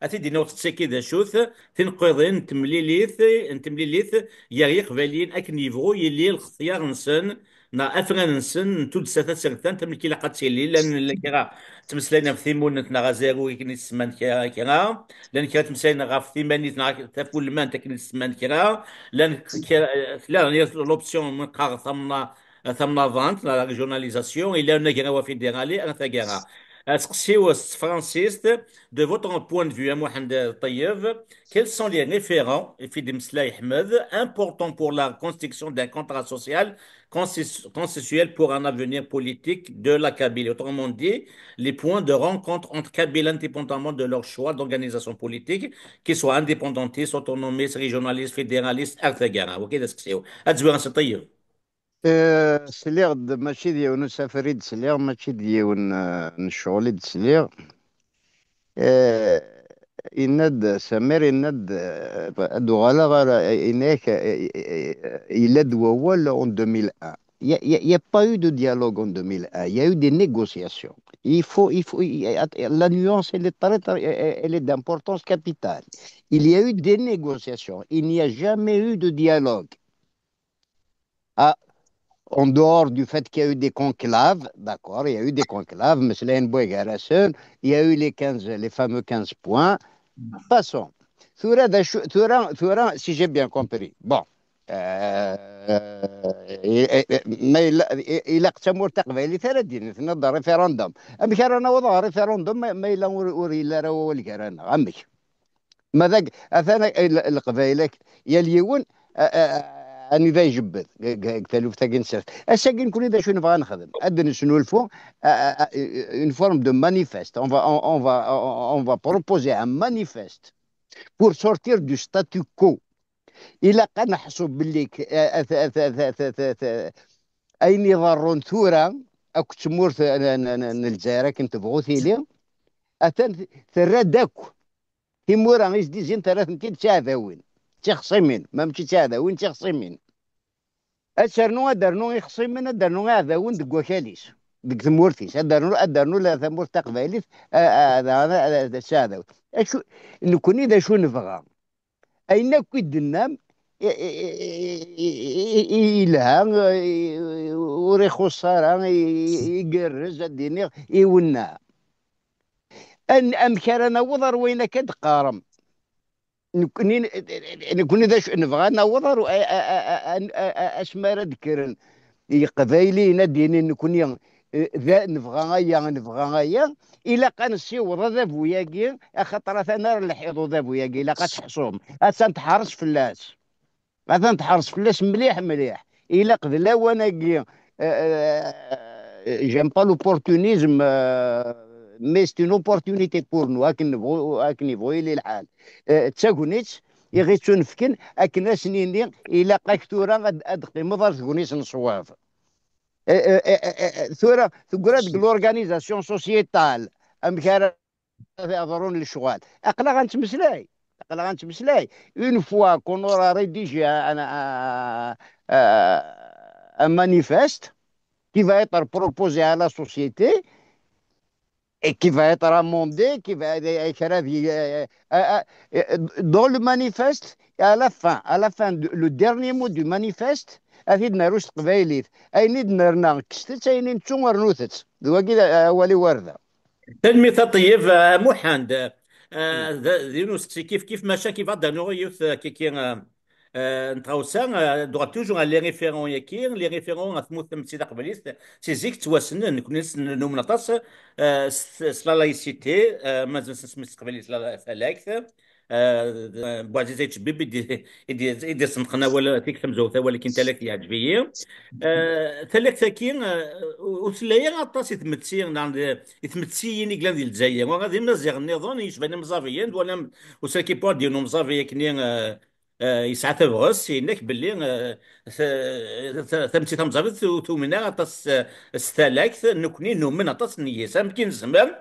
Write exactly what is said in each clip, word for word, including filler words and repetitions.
Ad t-id-iniɣ ur tettaki d acu-t, tinqiḍin n temlilit, n temlilit gar Yiqbayliyen akken yebɣu yili lxetyar-nsen, neɣ afran-nsen n tuddsa tasertant, amek ilaq ad tili. Llan, llan kra ttmeslayen ɣef timunent neɣ azarug akken i s-semman kra, kra. Llan kra ttmeslayen ɣef timanit neɣ tafulmant akken i s-semman kra. Llan kra, tella l'option, ma neqqar tamna-, tamnaḍant, la régionalisation, yella unagraw afidérali ar taggara. Aseqsi-w s tefransist, de votre point de vue, a Muḥend Ṭeyyeb, quels sont les référents, i fi d-imeslay Ḥmed, importants pour la construction d'un contrat social consis-, consensuel pour un avenir politique de la Kabylie? Autrement dit, les points de rencontre entre Kabyles indépendamment de leur choix d'organisation politique, qu'ils soient indépendantistes, autonomistes, régionalistes, fédéralistes, et cetera. Ok, d aseqsi-w. Ad zwireɣ si Ṭeyyeb. Eh, sliɣ-d, mačči d yiwen n usafar i d-sliɣ, mačči d yiwen, eh, n ccɣel i d-sliɣ. Eh, yenna-d Samir, yenna-d, eh, ad uɣaleɣ ara, yenna-yak, eh, eh, eh, yella-d wawal en deux mille un. Il y a, il y a, il y a pas eu de dialogue en deux mille un. Il y a eu des négociations. Il faut, il faut, il y a, la nuance, elle est très, très, elle est d'importance capitale. Il y a eu des négociations. Il n'y a jamais eu de dialogue. Ah, en dehors du fait qu'il y a eu des conclaves, d'accord, il y a eu des conclaves, mais c'est une bonne guerre, il y a eu les quinze, les fameux quinze points. Passons. Tura d acu, tura, tura, si j'ai bien compris. Bon. Euh, eh, eh, eh, ma ila, i-, ilaq tamurt taqbaylit ara d-yini, tenna-d référendum. Amek ara naweḍ ɣer référendum ma, ma yella ur, ur yelli ara wawal gar-aneɣ? Amek? Ma d ag-, atan ag-, l-, Leqbayel ak-, yal yiwen, a, a, a, anida ijebbed deg, deg, deg taluft-agi n sers. Ass-agi nekni d acu nebɣa nexdem? Ad d-nesnulfu, a, a, a, une forme de manifeste. On va, on, on va, on, on va proposer un manifeste pour sortir du statu quo. Ilaq ad neḥṣu belli k-, a, a, a, a, a, a, a, ayen iḍerrun tura akked tmurt n, n, n, n Lezzayer akken tebɣu tili, atan terra-d akk timura i s-d-izzin, terra-tent-id d tiɛdawin, d tixṣimin, ma mačči d tiɛdawin, d tixṣimin. Ad ternu, ad d-ternu ixṣimen, ad d-ternu iɛdawen deg wakal-is, deg tmurt-is, ad d-ternu, ad d-ternu la tamurt taqbaylit, a, a, a, a, a, d tiɛdawin. Acu, nekkni d acu nebɣa? Ayen akk i d-tennam, i, i, i, i, i, i, yelha, i, i, ur ixuṣṣ ara, i, i, igerrez, ad d-iniɣ, iwenneɛ. An-, amek ara naweḍ ar wayen akka d-qqarem? Nekni, nekni d acu nebɣa, naweḍ ar, a, a, a, a, a, a, asmi ara d-kkren Iqbayliyen ad d-inin nekni, eh, da, nebɣa aya, nebɣa aya, ilaq ad nessiweḍ adabu-agi, axaṭer atan ar lḥiḍ udabu-agi, ilaq ad teḥṣum, atan tḥeṛṛes fell-as. Atan tḥeṛṛes fell-as mliḥ, mliḥ. Ilaq d lawan-agi, euh, euh, j'aime pas l'opportunisme, euh, mais c'est une opportunité pour nous, akken nebɣu, akken yebɣu yili lḥal. Euh, d tagnit i ɣ-ittunefken akken ad s-nini, ilaq-ak tura ad, ad teqqimeḍ ar tegnit n ṣṣwab. Euh, euh, euh, euh, euh, tura, tegra deg l'organisation sociétale, amek ara ad iḍrun lecɣal. Aql-aɣ ad nettmeslay. Aql-aɣ ad nettmeslay. Une fois qu'on aura rédigé un, un, un, un manifeste qui va être proposé à la société et qui va être amendé, qui va, euh, euh, euh, euh, dans le manifeste, et à la fin, à la fin, de- le dernier mot du manifeste, ad t-id-naru s teqbaylit. Ayen i d-nerna, kkset-tt, ayen i nettu, rnut-tt. D wagi, euh, awal-iw ar da. Tanemmirt a Ṭeyyeb, a Muḥend. Ah, d, d yiwen useqsi kif kif, maca kif ad d-rnuɣ yiwet, ah, kiki, ah, ah, n tɣawsa, ah, d toujours les référents-yagi, les référents ɣef tmurt tametti taqbaylit, si zik ttwassnen, nekni s-, numen aṭas, ah, s, s la laïcité, ah, ma nsen s teqbaylit la, talagt, ah, d, ah, Buɛziz Ayt Cbib i d-, i d-, i d-isenṭqen awal, tik tamezwarut awal akin talagt yeɛǧeb-iyi. Ah, talagt-agi, ah, ur, ur tella ara aṭas i tmetti, neɣ d, i tmettiyin i yellan di Lezzayer. Wa d imaziɣen nniḍen yecban imẓabiyen, twalam usaki pour d-yiwen umẓabi akkenni, eh, eh, yesɛa tabɣest, yenna-k belli, eh, ta-, ta-, tametti tamẓabit ur tumin ara aṭas, eh, s talagt, nekkni numen aṭas n yes. Amek i nezmer?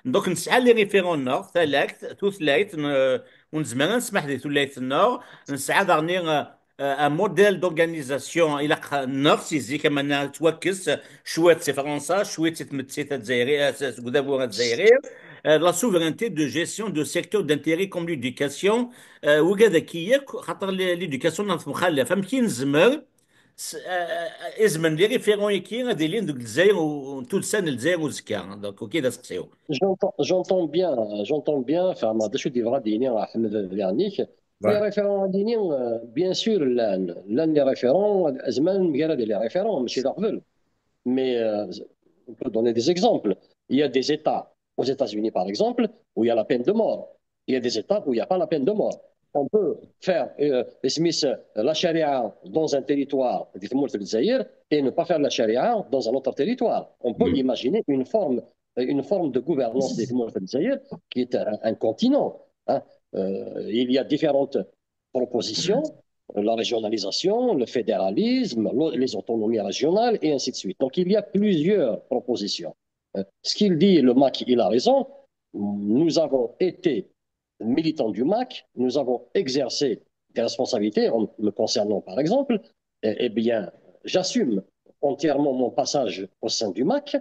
Donc nesɛa les référents-nneɣ, talagt, tutlayt, n-, ur nezmer ad nesmaḥ di tutlayt-nneɣ, nesɛa daɣen, eh, euh, un modèle d'organisation, ilaq-nneɣ si zik, amanna tettwakkes cwiṭ si Fransa, cwiṭ si tmetti tazzayri, euh, s-, seg udabu azzayri, euh, la souveraineté de gestion de secteurs d'intérêt comme l'éducation, euh, wigad-agi yakk, xaṭer l-, l'éducation n temxalaf. Amek i nezmer s-, euh, euh, izmen les référents-agi ad ilin deg Lezzayer u, u tuddsa n Lezzayer uzekka? Donc, ok, d aseqsi-w. J'entends, j'entends bien, j'entends bien, enfin, ma d acu d-yebɣa ad d-yini Ḥmed Vernik. Les référents ad d-yini, euh, bien sûr, llan, llan les référents, zemren ad mgaren les référents, mačči d aɣbel. Mais, euh, on peut donner des exemples. Il y a des États, aux États-Unis par exemple, où il y a la peine de mort. Il y a des États où il n'y a pas la peine de mort. On peut faire, euh, isem-is, euh, la charia dans un territoire, di tmurt n Lezzayer, et ne pas faire la charia dans un autre territoire. On peut imaginer une forme, une forme de gouvernance di tmurt n Lezzayer qui est un, un continent, hein. Euh, il y a différentes propositions, la régionalisation, le fédéralisme, le, les autonomies régionales, et ainsi de suite. Donc, il y a plusieurs propositions. Euh, ce qu'il dit, le MAK, il a raison. Nous avons été militants du MAK, nous avons exercé des responsabilités, en me concernant par exemple. Eh, eh bien, j'assume entièrement mon passage au sein du MAK.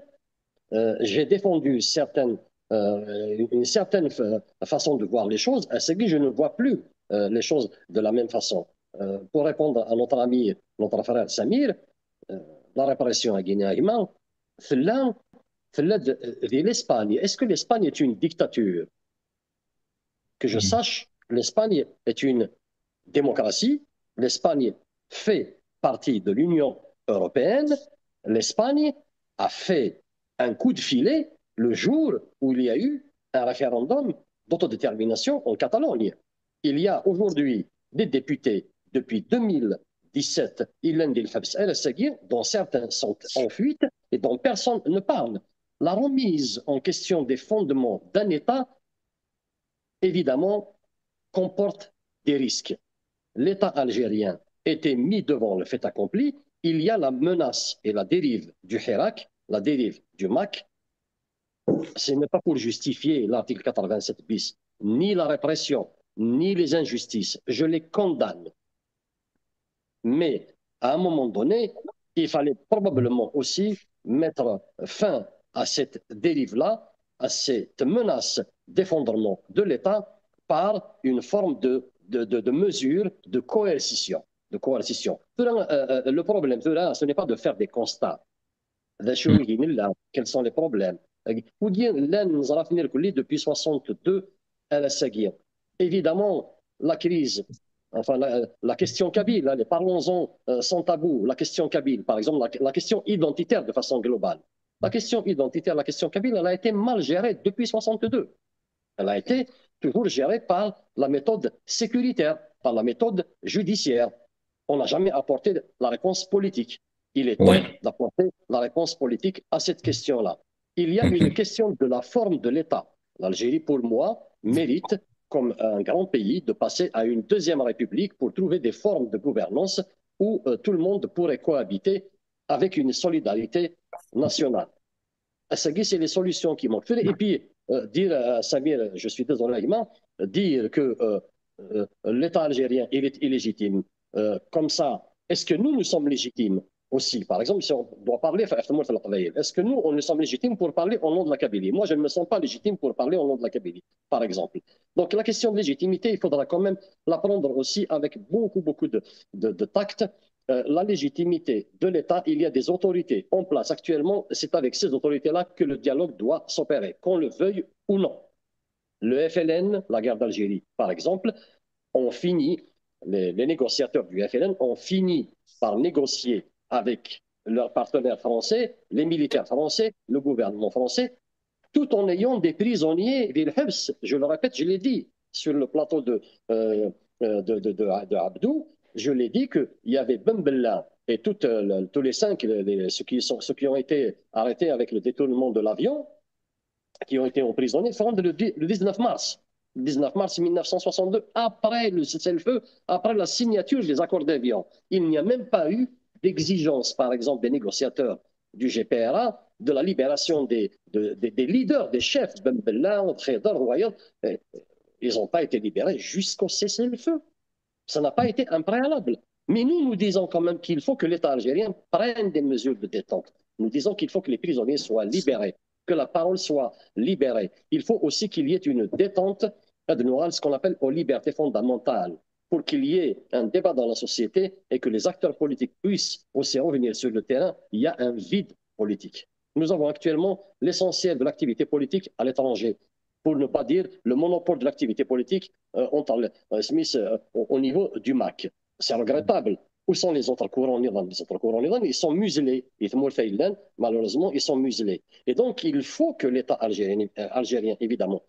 Euh, j'ai défendu certaines, euh, une certaine fa-, façon de voir les choses. Ass-agi, je ne vois plus, euh, les choses de la même façon. Euh, pour répondre à notre ami, notre frère Samir, euh, la répression à Guinée, tella, tella de, de l'Espagne. Est-ce que l'Espagne est une dictature? Que je sache, l'Espagne est une démocratie. L'Espagne fait partie de l'Union européenne. L'Espagne a fait un coup de filet le jour où il y a eu un référendum d'autodétermination en Catalogne. Il y a aujourd'hui des députés depuis deux mille dix-sept, i llan di lḥebs ar ass-agi, dont certains sont en fuite et dont personne ne parle. La remise en question des fondements d'un État, évidemment, comporte des risques. L'État algérien était mis devant le fait accompli. Il y a la menace et la dérive du Hirak, la dérive du MAK. Ce n'est pas pour justifier l'article quatre-vingt-sept bis, ni la répression, ni les injustices. Je les condamne. Mais à un moment donné, il fallait probablement aussi mettre fin à cette dérive-là, à cette menace d'effondrement de l'État par une forme de, de, de, de mesure de coercition. De coercition. Tura, euh, euh, le problème, tura, ce n'est pas de faire des constats. D acu i nella, quels sont les problèmes? Wigi llan neẓra-ten irkelli depuis soixante-deux ar ass-agi. Évidemment, la crise, enfin, la, la question kabyle, allez, parlons-en, euh, sans tabou, la question kabyle, par exemple, la, la question identitaire de façon globale. La question identitaire, la question kabyle, elle a été mal gérée depuis soixante-deux. Elle a été toujours gérée par la méthode sécuritaire, par la méthode judiciaire. On n'a jamais apporté la réponse politique. Il est temps d'apporter la réponse politique à cette question-là. Il y a une question de la forme de l'État. L'Algérie, pour moi, mérite, comme un grand pays, de passer à une deuxième république pour trouver des formes de gouvernance où, euh, tout le monde pourrait cohabiter avec une solidarité nationale. Ass-agi, c'est les solutions qui manquent. Et puis, euh, dire à Samir, je suis désolé, Ayman, dire que, euh, euh, l'État algérien, il est illégitime, euh, comme ça, est-ce que nous, nous sommes légitimes aussi? Par exemple, si on doit parler, est-ce que nous, on nous sommes légitimes pour parler au nom de la Kabylie? Moi, je ne me sens pas légitime pour parler au nom de la Kabylie, par exemple. Donc, la question de légitimité, il faudra quand même la prendre aussi avec beaucoup, beaucoup de, de, de tact. Euh, la légitimité de l'État, il y a des autorités en place actuellement. C'est avec ces autorités-là que le dialogue doit s'opérer, qu'on le veuille ou non. Le F L N, la guerre d'Algérie, par exemple, ont fini, les, les négociateurs du F L N ont fini par négocier avec leurs partenaires français, les militaires français, le gouvernement français, tout en ayant des prisonniers, des lḥebs. Je le répète, je l'ai dit sur le plateau de, euh, euh, de, de, de, de Abdou, je l'ai dit qu'il y avait Ben Bella et tout, euh, le, tous les cinq, les, les, ceux qui sont, ceux qui ont été arrêtés avec le détournement de l'avion, qui ont été emprisonnés, sont le, le dix-neuf mars. Le dix-neuf mars mille neuf cent soixante-deux, après le cessez-le-feu, après la signature des accords d'Évian. Il n'y a même pas eu d'exigence, par exemple, des négociateurs du G P R A, de la libération des, de, des, des leaders, des chefs, Ben Bella, Khéder, Rouaïad. Eh, ils n'ont pas été libérés jusqu'au cessez-le-feu. Ça n'a pas été un préalable. Mais nous, nous disons quand même qu'il faut que l'État algérien prenne des mesures de détente. Nous disons qu'il faut que les prisonniers soient libérés, que la parole soit libérée. Il faut aussi qu'il y ait une détente, ce qu'on appelle aux libertés fondamentales, pour qu'il y ait un débat dans la société et que les acteurs politiques puissent aussi revenir sur le terrain. Il y a un vide politique. Nous avons actuellement l'essentiel de l'activité politique à l'étranger, pour ne pas dire le monopole de l'activité politique, euh, entre le, euh, Smith, euh, au, au niveau du MAK. C'est regrettable. Où sont les autres courants? Les autres courants, ils sont muselés. Malheureusement, ils sont muselés. Et donc, il faut que l'État algérien, euh, algérien, évidemment,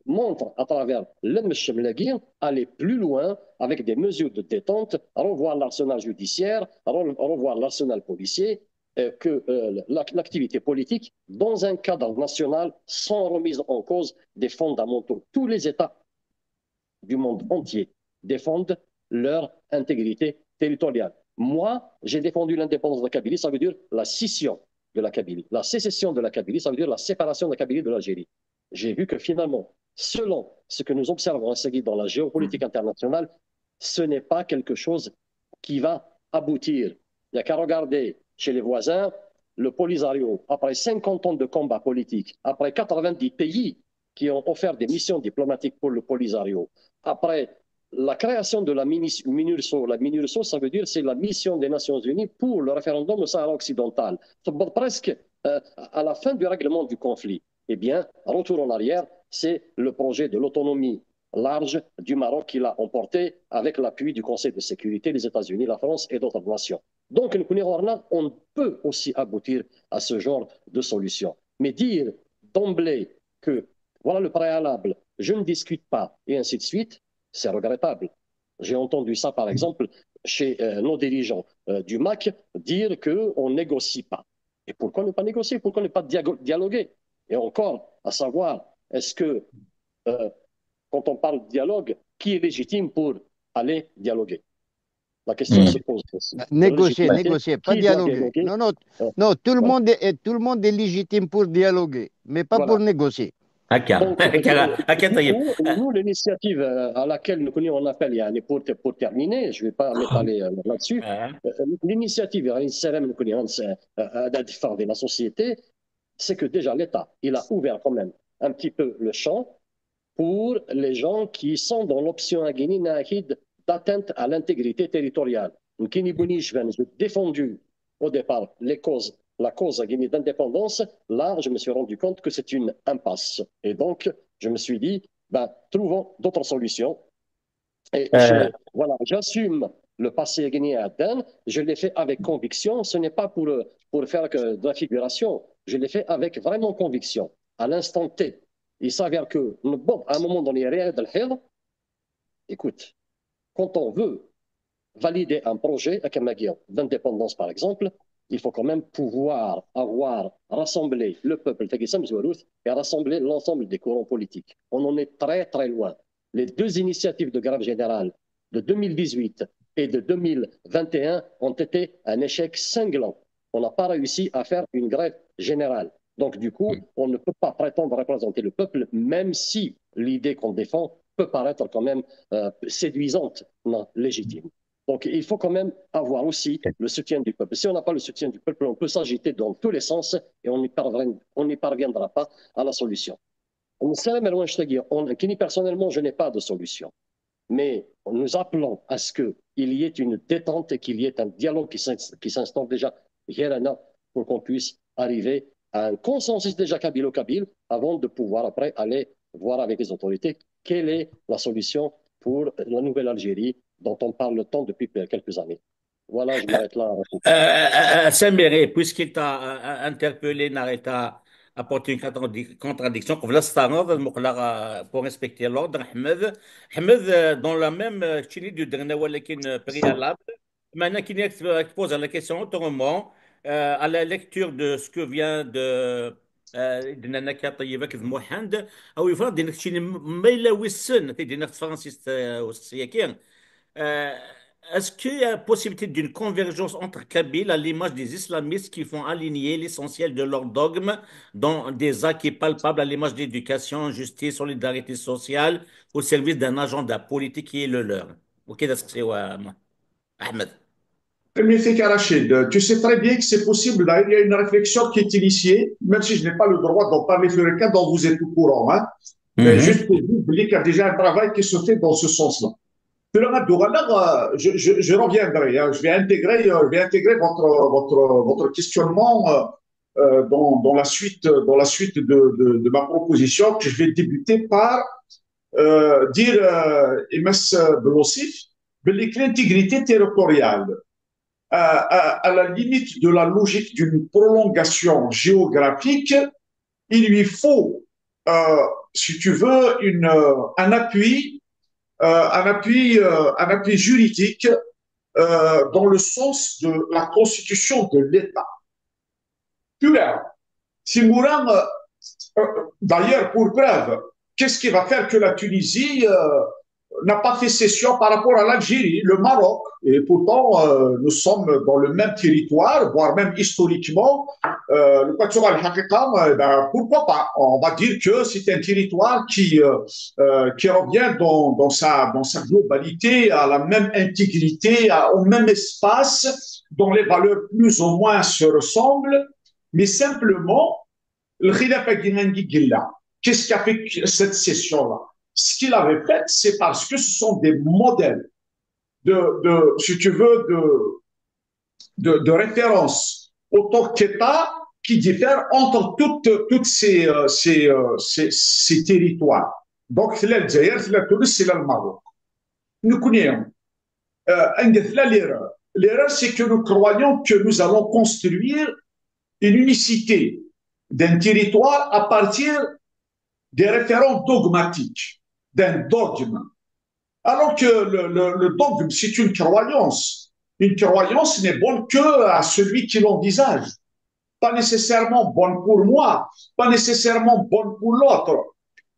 montre à travers le Mechem Lagui aller plus loin avec des mesures de détente, revoir l'arsenal judiciaire, revoir l'arsenal policier, euh, que euh, l'activité politique dans un cadre national sans remise en cause des fondamentaux. Tous les États du monde entier défendent leur intégrité territoriale. Moi, j'ai défendu l'indépendance de la Kabylie, ça veut dire la scission de la Kabylie. La sécession de la Kabylie, ça veut dire la séparation de la Kabylie de l'Algérie. J'ai vu que finalement, selon ce que nous observons ainsi dans la géopolitique internationale, ce n'est pas quelque chose qui va aboutir. Il n'y a qu'à regarder chez les voisins, le Polisario, après cinquante ans de combat politique, après quatre-vingt-dix pays qui ont offert des missions diplomatiques pour le Polisario, après la création de la MINURSO, la MINURSO, ça veut dire c'est la mission des Nations Unies pour le référendum au Sahara occidental. Presque euh, à la fin du règlement du conflit, eh bien, retour en arrière, c'est le projet de l'autonomie large du Maroc qu'il a emporté avec l'appui du Conseil de sécurité, les États-Unis, la France et d'autres nations. Donc, on peut aussi aboutir à ce genre de solution. Mais dire d'emblée que voilà le préalable, je ne discute pas, et ainsi de suite, c'est regrettable. J'ai entendu ça, par exemple, chez euh, nos dirigeants euh, du MAK, dire qu'on ne négocie pas. Et pourquoi ne pas négocier? Pourquoi ne pas dialoguer? Et encore, à savoir, est-ce que, euh, quand on parle de dialogue, qui est légitime pour aller dialoguer? La question se pose aussi. Négocier, négocier, pas dialoguer. Non, non, non, tout le monde est, tout le monde est légitime pour dialoguer, mais pas pour négocier. Nous, l'initiative à laquelle nous connaissons, on appelle, pour, pour terminer, je ne vais pas m'étaler là-dessus, l'initiative à la société, c'est que déjà l'État, il a ouvert quand même un petit peu le champ pour les gens qui sont dans l'option à Guinée d'atteinte à l'intégrité territoriale. Donc, j'ai défendu au départ les causes, la cause d'indépendance. Là, je me suis rendu compte que c'est une impasse. Et donc, je me suis dit, ben, trouvons d'autres solutions. Et euh... voilà, j'assume le passé guinéen à Aden, je l'ai fait avec conviction. Ce n'est pas pour, pour faire que de la figuration. Je l'ai fait avec vraiment conviction. À l'instant T, il s'avère que, bon, à un moment donné, rien de écoute, quand on veut valider un projet d'indépendance, par exemple, il faut quand même pouvoir avoir rassemblé le peuple et rassembler l'ensemble des courants politiques. On en est très, très loin. Les deux initiatives de grève générale de deux mille dix-huit et de deux mille vingt et un ont été un échec cinglant. On n'a pas réussi à faire une grève générale. Donc, du coup, on ne peut pas prétendre représenter le peuple, même si l'idée qu'on défend peut paraître quand même euh, séduisante, non, légitime. Donc, il faut quand même avoir aussi le soutien du peuple. Si on n'a pas le soutien du peuple, on peut s'agiter dans tous les sens et on n'y parviendra pas à la solution. Personnellement, je n'ai pas de solution. Mais nous appelons à ce qu'il y ait une détente et qu'il y ait un dialogue qui s'instaure déjà pour qu'on puisse arriver à un consensus déjà kabyle-kabyle avant de pouvoir après aller voir avec les autorités quelle est la solution pour la nouvelle Algérie dont on parle tant depuis quelques années. Voilà, je m'arrête là. Euh, euh, euh, Samir, puisqu'il t'a interpellé, n'arrête à apporter une contradiction. Pour respecter l'ordre, Ahmed, Ahmed, dans la même chaîne de dernier préalable, maintenant qu'il pose la question autrement, à la lecture de ce que vient de d-nenna Akatiyeb akked Muḥend, aw yebɣa ad d-nini keččini ma yella wissen, ad t-id-iniɣ s tefransist usteqsi-agi, est-ce qu'il y a possibilité d'une convergence entre Kabyles à l'image des islamistes qui font aligner l'essentiel de leurs dogmes dans des acquis palpables à l'image de l'éducation, justice, solidarité sociale, au service d'un agenda politique qui est le leur? Ok, c'est ça. Ahmed. Merci, Rachid. Tu sais très bien que c'est possible. D'ailleurs, il y a une réflexion qui est initiée, même si je n'ai pas le droit d'en parler sur le cas dont vous êtes au courant. Hein. Mais juste pour vous dire qu'il y a déjà un travail qui se fait dans ce sens-là. Puis là, je, je, je reviendrai. Hein. Je vais intégrer, euh, je vais intégrer votre, votre, votre questionnement euh, euh, dans, dans la suite, dans la suite de, de, de ma proposition que je vais débuter par euh, dire euh, M S Blossif, l'intégrité territoriale, à, à, à, la limite de la logique d'une prolongation géographique, il lui faut, euh, si tu veux, une, euh, un appui, euh, un appui, euh, un appui juridique euh, dans le sens de la constitution de l'État. Puis là, si Mourant, euh, euh, d'ailleurs, pour preuve, qu'est-ce qui va faire que la Tunisie euh, n'a pas fait cession par rapport à l'Algérie, le Maroc, et pourtant euh, nous sommes dans le même territoire, voire même historiquement, euh, le Quatuor al-Haqiqa, euh, ben, pourquoi pas ? On va dire que c'est un territoire qui, euh, euh, qui revient dans, dans, sa, dans sa globalité à la même intégrité, à, au même espace, dont les valeurs plus ou moins se ressemblent, mais simplement, le khilaf Qu'est-ce qui a fait cette session-là ? Ce qu'il avait fait, c'est parce que ce sont des modèles de, de si tu veux, de, de, de référence autant qu'État qui diffèrent entre toutes, toutes ces, euh, ces, euh, ces, ces, territoires. Donc, c'est l'Algérie, c'est la Tunisie, c'est le Maroc. Nous connaissons. Euh, l'erreur. L'erreur, c'est que nous croyons que nous allons construire une unicité d'un territoire à partir des référents dogmatiques, d'un dogme. Alors que le, le, le dogme, c'est une croyance. Une croyance n'est bonne que à celui qui l'envisage. Pas nécessairement bonne pour moi, pas nécessairement bonne pour l'autre.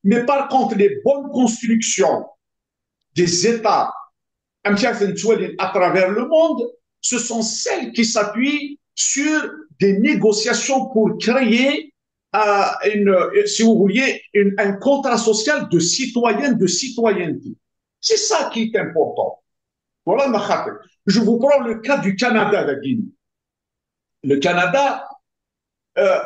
Mais par contre, les bonnes constructions des États à travers le monde, ce sont celles qui s'appuient sur des négociations pour créer euh, une, si vous voulez, une, un contrat social de citoyenne, de citoyenneté. C'est ça qui est important. Voilà ma خاطر. Je vous prends le cas du Canada, Dagini. Le Canada, euh,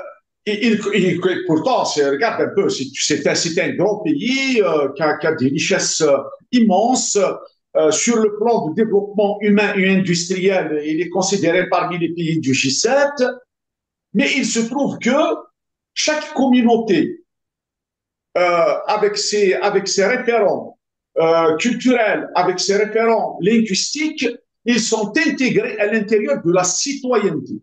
il, il, pourtant, c'est, regarde un peu, c'est un, un grand pays euh, qui, a, qui, a, des richesses euh, immenses. Euh, sur le plan du développement humain et industriel, il est considéré parmi les pays du G sept. Mais il se trouve que chaque communauté, euh, avec, ses, avec ses référents euh, culturels, avec ses référents linguistiques, ils sont intégrés à l'intérieur de la citoyenneté.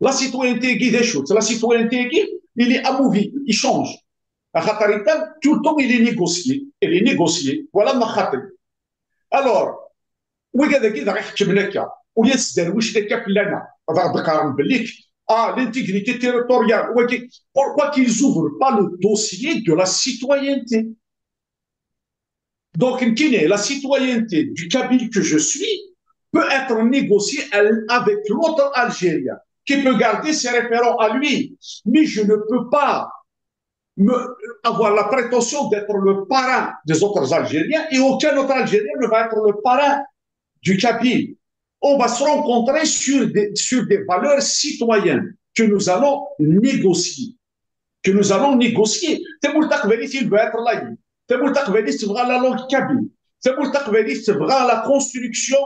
La citoyenneté, la citoyenneté, il est amovible, il change. Tout le temps, il est négocié. Il est négocié. Voilà ma خاطر. Alors, وكذا كذا غيحكم لك وليا تسدرويش لك في لنا هذا ذكر بليك اه l'intégrité territoriale. Pourquoi qu'ils ouvrent pas le dossier de la citoyenneté? Donc, la citoyenneté du Kabyle que je suis peut être négociée avec l'autre Algérien qui peut garder ses référents à lui. Mais je ne peux pas me, avoir la prétention d'être le parrain des autres Algériens et aucun autre Algérien ne va être le parrain du Kabyle. On va se rencontrer sur des, sur des valeurs citoyennes que nous allons négocier. Que nous allons négocier. Tamurt taqbaylit, il veut être laïque. Tamurt taqbaylit, il veut la langue kabyle. Tamurt taqbaylit, il veut la construction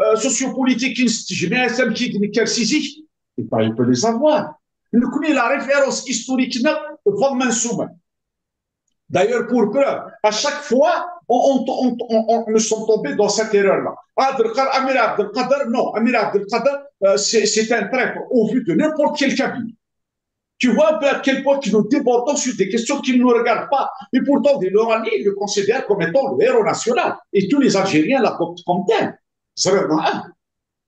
euh, sociopolitique, et pas il peut les avoir. Nous connaissons la référence historique, D'ailleurs, pour preuve, à chaque fois, on, on, on, on, nous sommes tombés dans cette erreur-là. Abdelkader, Amir Abdelkader, non, Amir Abdelkader, euh, c'est un traître au vu de n'importe quel Kabyle. Tu vois un peu à quel point nous débordons sur des questions qui ne nous regardent pas. Et pourtant, des Lorani le considèrent comme étant le héros national. Et tous les Algériens l'adoptent comme tel. C'est vraiment un.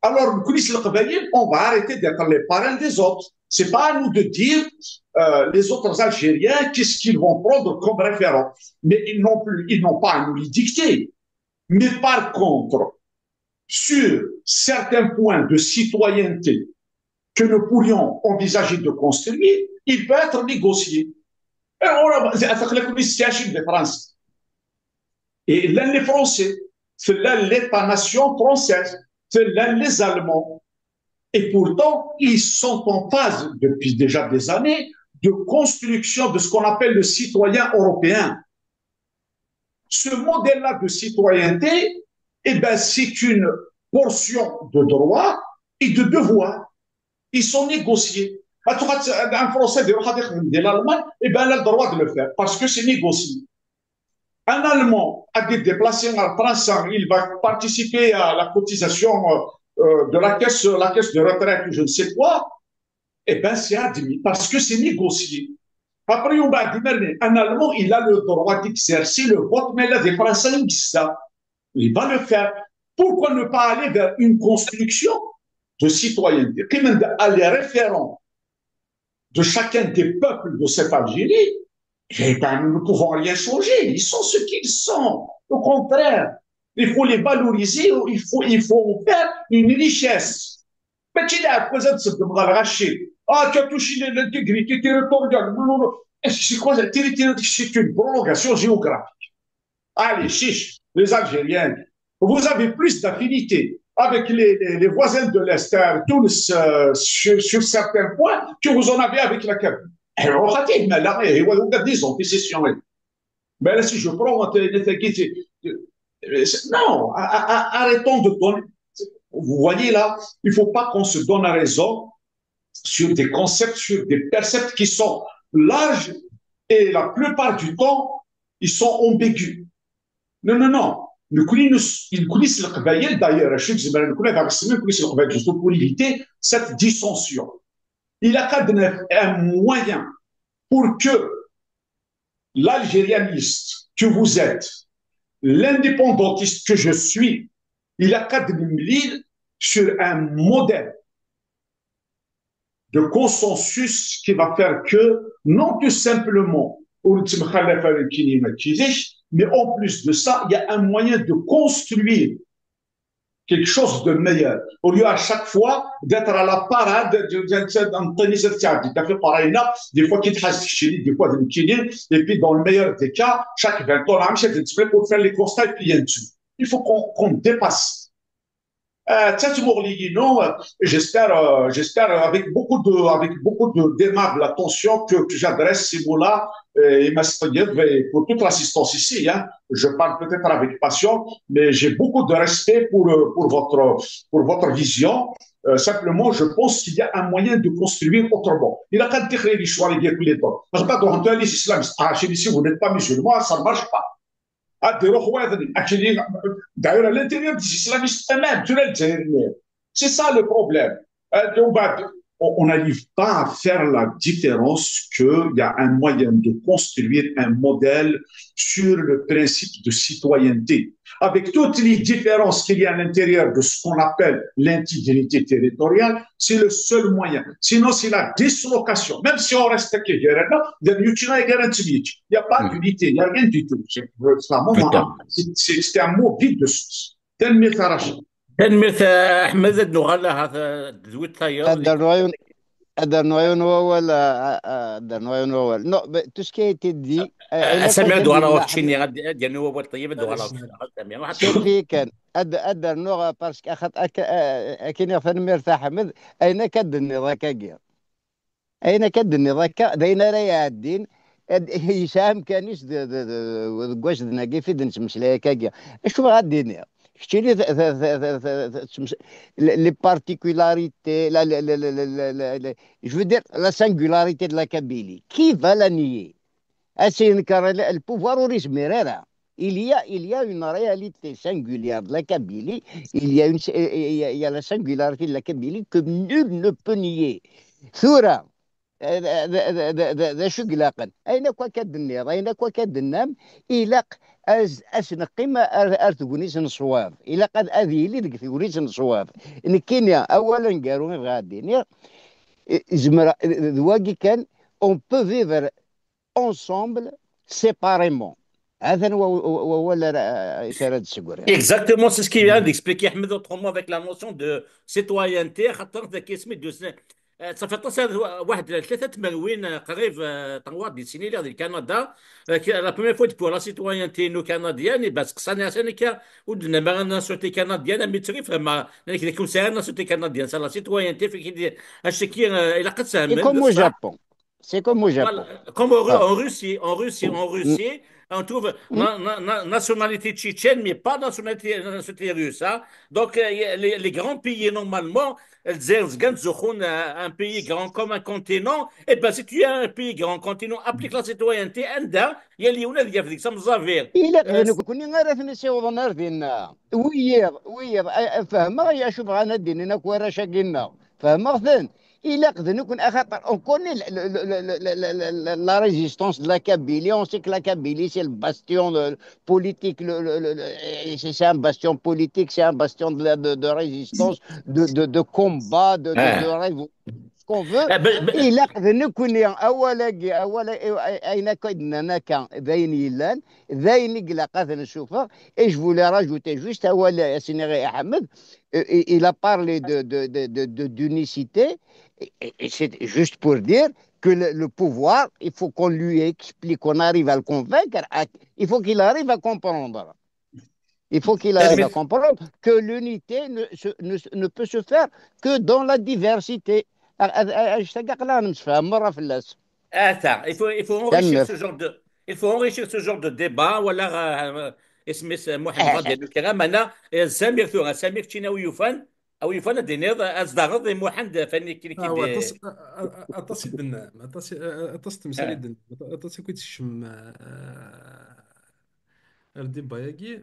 Alors, on va arrêter d'être les parrains des autres. C'est pas à nous de dire euh, les autres Algériens qu'est-ce qu'ils vont prendre comme référent. Mais ils n'ont plus, ils n'ont pas à nous les dicter. Mais par contre, sur certains points de citoyenneté que nous pourrions envisager de construire, il peut être négocié. Et on a, c'est la communiste de France. Et là, les Français, tella l'État-nation française, tella les Allemands. Et pourtant, ils sont en phase, depuis déjà des années, de construction de ce qu'on appelle le citoyen européen. Ce modèle-là de citoyenneté, eh ben, c'est une portion de droit et de devoir. Ils sont négociés. Un Français de l'Allemagne, eh ben, il a le droit de le faire parce que c'est négocié. Un Allemand a été déplacé en France, il va participer à la cotisation euh, euh, de la caisse, la caisse de retraite ou je ne sais quoi, eh ben, c'est admis parce que c'est négocié. Après, on va dire, un Allemand, il a le droit d'exercer le vote, mais il a des Français, il va le faire. Pourquoi ne pas aller vers une construction de citoyenneté? Quand même, les référents de chacun des peuples de cette Algérie, eh ben, nous ne pouvons rien changer. Ils sont ce qu'ils sont. Au contraire, il faut les valoriser, il faut, il faut en faire une richesse. Mais tu as quoi ça de se demander ah, tu as touché l'intégrité territoriale. C'est quoi l'intégrité? C'est une prolongation géographique. Allez, chiche, les Algériens, vous avez plus d'affinité avec les, les, les voisins de l'Est, euh, Tunis, euh, sur, sur certains points, que vous en avez avec la Kabylie. Alors, on va dire, mais là, il y a des antécédents. Mais là, si je prends, euh, non, arrêtons de donner. Vous voyez là, il ne faut pas qu'on se donne raison sur des concepts, sur des percepts qui sont larges et la plupart du temps, ils sont ambigus. Non, non, non. Ils connaissent le Kabylie, d'ailleurs, je suis désolé, ils connaissent le Kabylie, pour éviter cette dissension. Il a qu'à donner un moyen pour que l'algérianiste que vous êtes, l'indépendantiste que je suis, il a qu'à donner sur un modèle de consensus qui va faire que, non plus simplement, mais en plus de ça, il y a un moyen de construire quelque chose de meilleur. Au lieu à chaque fois d'être à la parade, des fois qui des fois et puis dans le meilleur des cas, chaque vingt ans, on a pour faire les constats et puis il y a dessus. Il faut qu'on qu dépasse. Euh, non, euh, j'espère, euh, j'espère avec beaucoup de, avec beaucoup de d'aimable attention que, que j'adresse ces mots-là euh, et pour toute l'assistance ici. Hein. Je parle peut-être avec passion, mais j'ai beaucoup de respect pour, euh, pour, votre, pour votre vision. Euh, simplement, je pense qu'il y a un moyen de construire autrement. Il a qu'à décrire l'histoire et dire que les autres. Parce que les islamistes, ah, si vous n'êtes pas musulman, ça ne marche pas. D'ailleurs, à l'intérieur des islamistes eux-mêmes, tu l'as dit, c'est ça le problème. Euh, on n'arrive pas à faire la différence qu'il y a un moyen de construire un modèle sur le principe de citoyenneté. Avec toutes les différences qu'il y a à l'intérieur de ce qu'on appelle l'intégrité territoriale, c'est le seul moyen. Sinon, c'est la dislocation. Même si on reste à Kegera, il n'y a pas d'unité, il n'y a rien du tout. C'est un mot vide de sens. Tanemmirt a Rachid. Tanemmirt a Ḥmed, ad nuɣal ahat d wid tayeḍ. Ad rnuɣ yiwen wawal, ad rnuɣ yiwen wawal. Non, tout ce qui a été dit. Sami ad uɣaleɣ ɣef keččini, ad yernu wawal ṭeyyeb, ad uɣaleɣ ɣef keččini. Surfi kan, ad rnuɣ parce que akken i tanemmirt a Ḥmed, ayen akka d-tenniḍ akkagi. Ayen akka d-tenniḍ akka, d ayen ara iɛeddin, yesɛa amkan-is deg wacden-agi fi d-nettmeslay akkagi. Acu ara d-iniɣ? Keččini les particularités, je veux dire la singularité de la Kabylie. Qui va la nier? Ad s-yenker le pouvoir ur izmir ara. Il y a, il y a une réalité singulière de la Kabylie, il y a, une, il y a la singularité de la Kabylie que nul ne peut nier. Tura, d acu i ilaqen? Ayen akk akka d-tenniḍ, ayen akk akka d-tennam, ilaq ad s-neqqim ar tegnit n ṣṣwab. Ilaq ad yili deg tegnit n ṣṣwab. Nekkini, awal aneggaru i bɣiɣ ad d-iniɣ, zemreɣ, d wagi kan, on peut vivre ensemble, séparément. Exactement, c'est ce qu'il vient d'expliquer Ahmed autrement avec la notion de citoyenneté. Eh, ça fait aṭas, eh, waḥed tlata tmerwin, eh, qrib, eh, trois décennies lliɣ di Kanada. Eh, ki-, la première fois depuis la citoyenneté inu canadienne, eh ben, seqsan-as amek ur d-tennam ara nationalité canadienne, am ittrif, ma nekk d akum sɛiɣ nationalité canadienne, c'est la citoyenneté, fik-, acaki, eh, ilaq ad C'est tfehmem, comme d au ṣṣeḥ. Japon. C'est comme au Japon. Voilà, comme en, Ru- Ah. en Russie, en Russie, en Mm, Russie, on trouve mm. na- na- na- nationalité tchétchène, mais pas nationalité, nationalité russe, hein. Donc, euh, y a les, les grands pays, normalement, elles ont un, un pays grand comme un continent. Eh ben, si tu as un pays grand continent, applique la citoyenneté, anda, il y a les, on a des Africains, ça me zavire. Ilaq d nekkni ara ten-isiwḍen ar dinna. Wiyiḍ, wiyiḍ, a- a- fehmeɣ acu bɣan ad d-inin akk warrac-agi-nneɣ. Fehmeɣ-ten. Ilaq d nekkni, axaṭer on connaît la, la, la, la, la, la, la, la résistance de la Kabylie. On sait que la Kabylie, c'est le bastion de, politique, le, le, le, le- et c'est c'est un bastion politique, c'est un bastion de, la- de, de résistance, de, de, de combat, de, de, de Ah. révo-, ce qu'on veut. Ah, ben, ben, Ilaq d nekkni, awal-agi, awal, ayen akka i d-nnan akka, d ayen yellan, d ayen i ilaq ad t-nessufeɣ. Et je voulais rajouter juste awal à Sidi Ahmed, euh, il il a parlé de, de, de, de, de- d'unicité, et, et- et c'est juste pour dire que le, le pouvoir, il faut qu'on lui explique, qu'on arrive à le convaincre, à- il faut qu'il arrive à comprendre. Il faut qu'il arrive à Smith. Comprendre que l'unité ne, se- ne, ne peut se faire que dans la diversité. Ah, ah, ah, anect-agi aql-aɣ nemsefham merra fell-as. Attends, il faut, il faut enrichir Tanemmirt. Ce genre de, il faut enrichir ce genre de débat. Voilà, euh, euh, isem-is, euh, Mohamed Ah, Fadel Karam, ana, euh, Samir tura, Samir keččini a wi yufan, a wi yufan ad d-tiniḍ, ad zdaɣeḍ i Muḥend Fani kini ki Ah, wa, aṭas, d-, a- a- a- aṭas i d-nnan, aṭas, a- a- aṭas n temsal i ah, d-nnan, aṭas akk i d-tekcem, euh, ar débat-agi.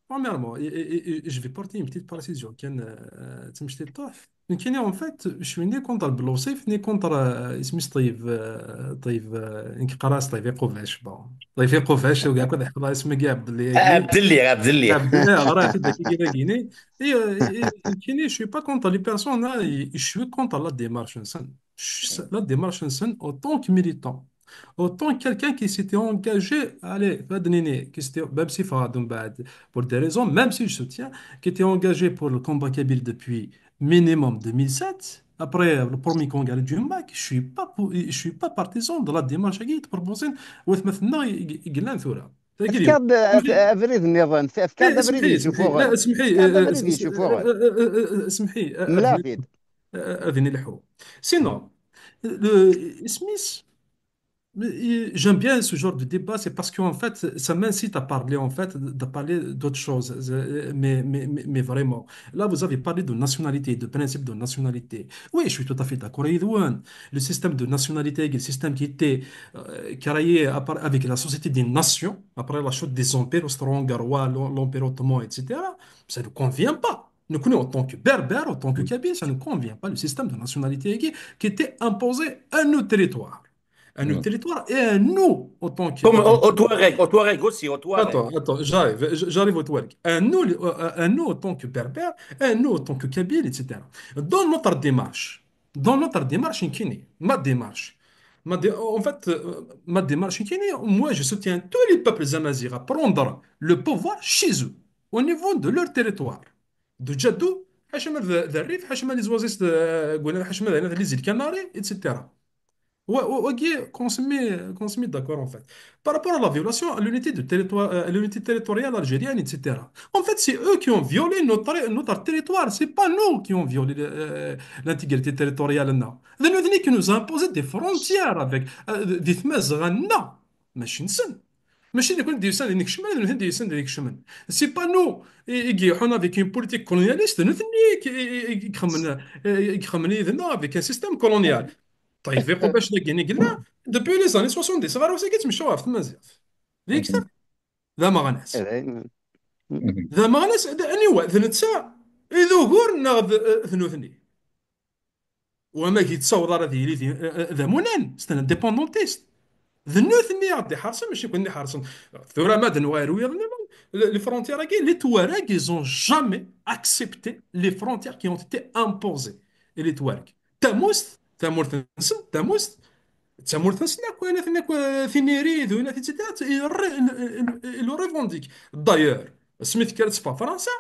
Premièrement, et, et- et- et je vais porter une petite précision. Kan, euh, d tamecṭuḥt. Nekkini, en fait, je suis ni contre Blosif, ni contre, euh, isem-is Ṭeyyeb, euh, Ṭeyyeb, euh, nekk qqareɣ-as Ṭeyyeb Iqubac. Bon, Ṭeyyeb Iqubac, ur yeɛqil ad ḥfḍeɣ isem-agi Ɛebdelli-agi. Ɛebdelli, Ɛebdelli. Ɛebdelli, ɣriɣ-t-id dagi, dagi-ni. Et, euh, et- et nekkini, je suis pas contre les personnes, hein, et- et je suis contre la démarche-nsen. Je- La démarche-nsen, autant que militant, autant que quelqu'un qui s'était engagé, allez, fadnini, qui s'était, même si Fahad Mbaad, pour des raisons, même si je soutiens, qui était engagé pour le combat kabyle depuis minimum deux mille sept, après le premier congrès du MAK, je suis pas, pour- je suis pas partisan de la démarche qui est proposée. Wat ma tenna, i- i- i- C'est Efk-aɣ-d, euh, abrid nniḍen, efk-aɣ-d abrid yessufuɣen. Efk-aɣ-d abrid yessufuɣen. Mleɣ-t-id. Sinon, le, isem-is, j'aime bien ce genre de débat, c'est parce qu'en fait, ça m'incite à parler, en fait, de parler d'autre chose. Mais, mais, mais, mais vraiment, là, vous avez parlé de nationalité, de principe de nationalité. Oui, je suis tout à fait d'accord avec vous, hein. Le système de nationalité, le système qui était, euh, créé à part- avec la Société des Nations, après la chute des empires austro-hongrois, l'em- l'Empire ottoman, et cetera, ça ne convient pas. Nous connaissons en tant que Berbères, en tant que Kabyles, ça ne convient pas, le système de nationalité qui, qui était imposé à nos territoires. À nos territoires et à nous, en tant que... Comme aux, aux Touaregs, aux Touaregs aussi, aux Touaregs. Attends, attends, j'arrive, j- j'arrive aux Touaregs. À nous, les- euh, à nous en tant que Berbères, à nous en tant que Kabyles, et cetera. Dans notre démarche, dans notre démarche, nekkini, ma démarche, ma dé- en fait, euh, ma démarche, nekkini, moi, je soutiens tous les peuples amazighs à prendre le pouvoir chez eux, au niveau de leur territoire. De Djadou, حاشا ما ذا الريف, حاشا ما les oasis, حاشا ما les îles Canaries, et cetera. Ouais, ouais, ok, qu'on se met, qu'on se met d'accord en fait. Par rapport à la violation à l'unité de territoire, euh, à l'unité territoriale algérienne, et cetera. En fait, c'est eux qui ont violé notre, notre territoire. C'est pas nous qui ont violé, euh, l'intégrité territoriale, non. C'est nous qui nous a imposé des frontières avec, euh, des tmazɣa-nneɣ. ماشي نسن. ماشي نكون ديسان ديك الشمال، نكون ديسان ديك الشمال. C'est pas nous. Et, et qui on a avec une politique colonialiste, nous qui, qui, qui, qui, avec un système colonial. طيب، في قباش داكيني قلنا، depuis les années soixante-dix، غير وساكي تمشاو في تمازيغ. ديك كتاب. ذا ما غناس. ذا ما غناس، ذا anyway، ذا نتسا، إذا غور ناغ ذ-، ذ نوثني. وما كي تصور راه ذي، ذي، ذا مونان، c'est un indépendantiste. ذ نوثني غادي حرصن، ماشي كون حرصن. ثورة ما دنوا يروي، les frontières كي، les Touaregs, ils ont jamais accepté les frontières qui ont été imposées. Et les Touaregs. Tamust, tamurt نسن، tamust, tamurt نسن, كوينات نك تينيري ذوينات تيتات, il ré-, il, il, il le revendique. D'ailleurs, Smith كانت في فرنسا,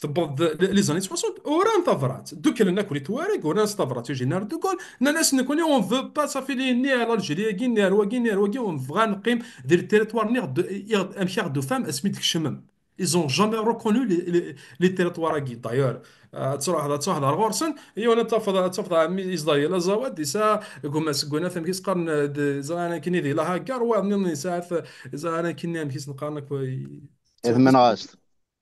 Tewweḍ-d les années soixante, uran tabrat. Dduklen akk di Tuareg, uran s tabrat i Général de Gaulle. Nnan-as, nekkni, on veut pas, ça fait les nerfs, l'Algérie-agi, nerfs wagi, nerfs wagi, on veut neqqim di territoire-nni, amek i ɣ-d-tufam asmi d-tkecmem. Ils ont jamais reconnu les, les, les territoires-agi. D'ailleurs, euh, ad truḥeḍ, ad truḥeḍ ar ɣur-sen, yiwen ad tafeḍ, ad tafeḍ ɛemmi Isḍayel Azawad, yesɛa gma-s n Gwnat, amek i s-qqaren, euh, d-, ẓran akken di Lahagar, wa nniḍen yesɛa t-, ẓran akken amek i s-neqqaren akk, euh, Tmenɣast.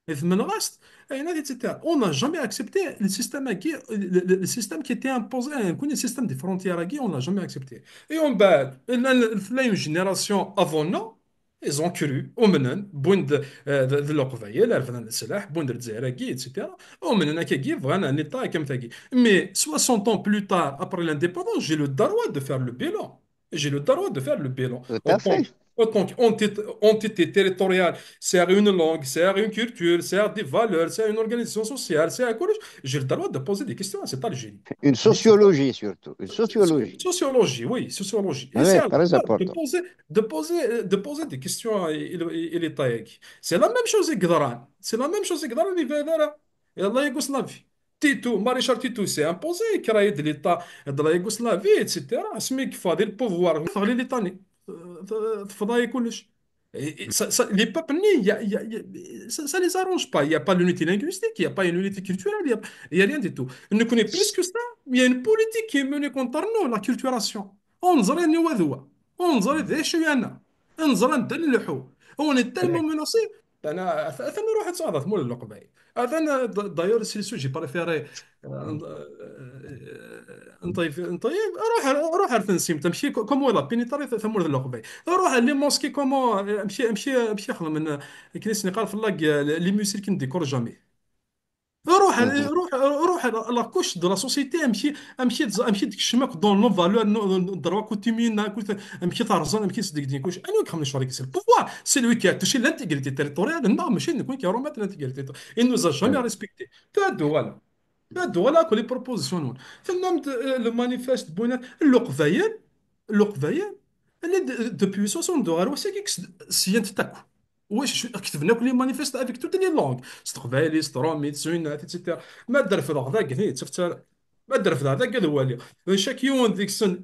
Tmenɣast, et cetera. On n'a jamais accepté le système qui, le, le- le système qui était imposé, euh, le système des frontières, on n'a jamais accepté. Et on bat, la, la, la une génération avant nous, ils ont cru, umnen, wwin-d, euh, d, d Leqbayel, refden leslaḥ, wwin-d Lezzayer-agi, et cetera. Umnen akkagi, bɣan un État comme tagi. Mais soixante ans plus tard, après l'indépendance, j'ai le droit de faire le bilan. J'ai le droit de faire le bilan. Tout En à tant, fait. en tant qu'entité, entité territoriale, c'est une langue, c'est une culture, c'est des valeurs, c'est une organisation sociale, c'est un collège. J'ai le droit de poser des questions à cette Algérie. Une sociologie surtout. Une sociologie. Sociologie, oui, sociologie. Et Oui, c'est à très l'État de important. poser, de poser, euh, de poser des questions à, à, à l'État. C'est la même chose avec Gdaran. C'est la même chose avec Gdaran, il va là. Et la Yougoslavie. Tito, Maréchal Tito s'est imposé, il a créé de l'État de la Yougoslavie, et cetera. Asmi yeffa di le pouvoir, tɣli Litanie. Euh, tefḍa-yi kullec. Et, et ça, ça, les peuples, il y a, il y a, il y a- ça, ça les arrange pas. Il n'y a pas l'unité linguistique, il n'y a pas une unité culturelle, il n'y a, il y a rien du tout. Nous connaît plus que ça, il y a une politique qui est menée contre nous, l'acculturation. On dirait nous, on dirait des chiens. On dirait des lihou. On est tellement menacé. أنا أث- أثنى روح تصادف مول اللقبة. هذا أنا د- d'ailleurs c'est le sujet préféré. آه، نطيب نطيب روح روح عرفت نسيم تمشي كومو لا بينيتاري ثمور اللقبة. روح les mosquées كومو مشي مشي مشي خدم من كنيس نقال في اللاك les musiques qui ne décorent jamais. روح روح روح la couche de la société. امشي امشي امشي ديك الشماك dans nos valeurs, nos droits coutumiers, امشي ترزن امشي سدك دين كلش انا كم شويه كيسير pouvoir c'est lui qui a touché l'intégrité territoriale. Non, ماشي نكون كي رومات l'intégrité. Il nous a jamais respecté. تادو ولا تادو ولا كل proposition نون. تنمد le manifeste بوينات اللقبايل اللقبايل اللي depuis soixante-deux غير وساكي سيان تاكو. واش كتبنا كل manifeste avec toutes les langues, s teqbaylit, s trumit, s winat, et cetera. ما درفض غدا كثير تفتر. ما درفض هذا قال هو لي. Chaque يوم ديك السن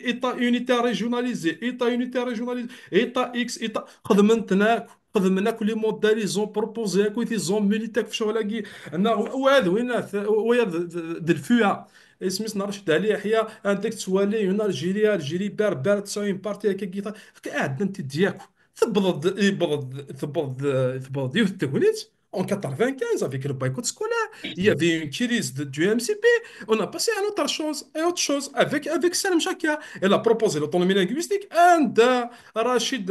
État unitaire régionalisé, État unitaire régionalisé, État X, État خدمنا خدمنا كل modèle ils ont proposé, كل ils ont milité في شغل كي انا وهذا وين ويا د الفيا اسمي سنا رشد علي يحيى. عندك تسوالي هنا الجيري الجيري بار بار تسعين بارتي هكا كي قاعد انت دياكو. تبض تبض تبض تبض يوث التكوينات en quatre-vingt-quinze avec le boycott scolaire. Il y avait une crise de, du M C P. On a passé à autre chose, à autre chose avec, avec Salem Chakia. Elle a proposé l'autonomie linguistique. عند رشيد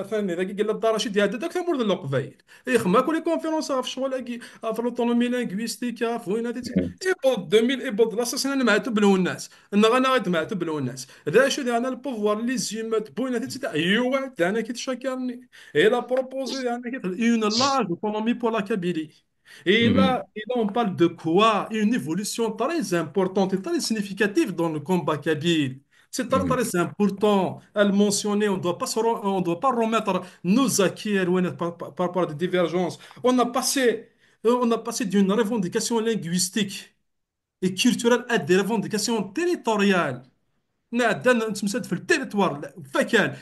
ثاني ذاك قال لك رشيد يا داك ثمور ذا القبايل يخما كل كونفيرونس في الشغل في l'autonomie linguistique في وين هذه. يبض deux mille يبض لاصاص انا معتب لو الناس انغا انا غير معتب لو الناس. ذا شو دي انا le pouvoir les humains بوين هذه تاع ايوا دانا كي تشكرني. Et la proposé يعني كي une large autonomie pour la Kabylie. Et là, et là, on parle de quoi? Une évolution très importante et très significative dans le combat kabyle. C'est très, très important à le mentionner. On doit pas se re- on doit pas remettre nos acquis à loin par, par, par rapport à des divergences. On a passé, euh, on a passé d'une revendication linguistique et culturelle à des revendications territoriales. نعدنا نتمسد في التريتوار فكان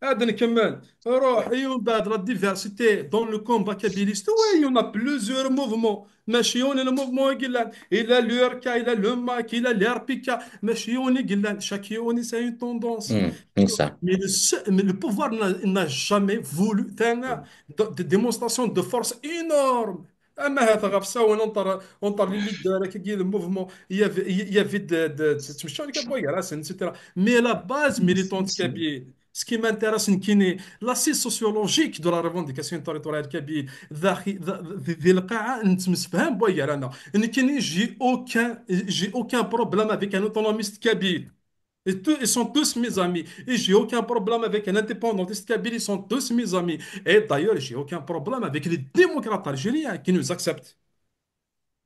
عاد نكمل. روح يوم بعد la diversité dans le combat kabyliste, oui, il y en a plusieurs mouvements. ماشي يوني le mouvement يقلان إلا l'U R K إلا le MAK إلا l'R P K. ماشي يوني يقلان chaque يوني c'est une tendance. مم، صح. Mais le, se- mais le pouvoir n'a n'a jamais voulu تانا des démonstrations de force énormes. اما هذا غير ساوي ننطر ننطر لي ليدر كي le mouvement. Il y avait, il y avait de, de, تمشى لك بويا راسن, et cetera. Mais la base militante kabyle, ce qui m'intéresse نكيني l'assise sociologique de la revendication territoriale kabyle. ذا خي- ذا- ذي ذي القاعة نتمسفهم بويا رانا نكيني j'ai aucun j'ai aucun problème avec un autonomiste kabyle. Et tout- ils sont tous mes amis. Et j'ai aucun problème avec un indépendantiste kabyle, ils sont tous mes amis. Et d'ailleurs, j'ai aucun problème avec les démocrates algériens qui nous acceptent.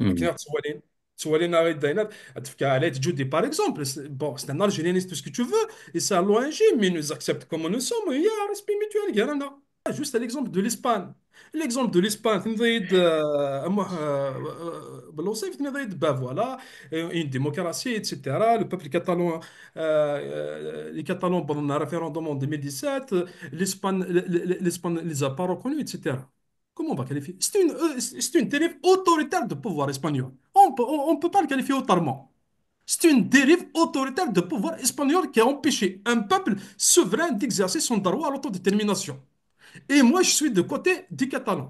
مم. كنا تسوالين تسوالين غير داينات. تفكى عليه جودي par exemple. Bon, c'est un Algérien, tout ce que tu veux. Et c'est un O N G, mais il nous accepte comme nous sommes. Il y a un respect mutuel, il y en a. Juste l'exemple de l'Espagne. L'exemple de l'Espagne, tenniḍ-iyi-d, euh, euh, euh, Belwasif, tenniḍ-iyi-d, ben voilà, euh, une démocratie, et cetera. Le peuple catalan, euh, euh, les Catalans, pendant un référendum en deux mille dix-sept, euh, l'Espagne, l-, l-, l-, l'Espagne ne les a pas reconnus, et cetera. Comment on va qualifier? C'est une, euh, c'est une dérive autoritaire de pouvoir espagnol. On peut, on, on peut pas le qualifier autrement. C'est une dérive autoritaire de pouvoir espagnol qui a empêché un peuple souverain d'exercer son droit à l'autodétermination. Et moi, je suis de côté des Catalans.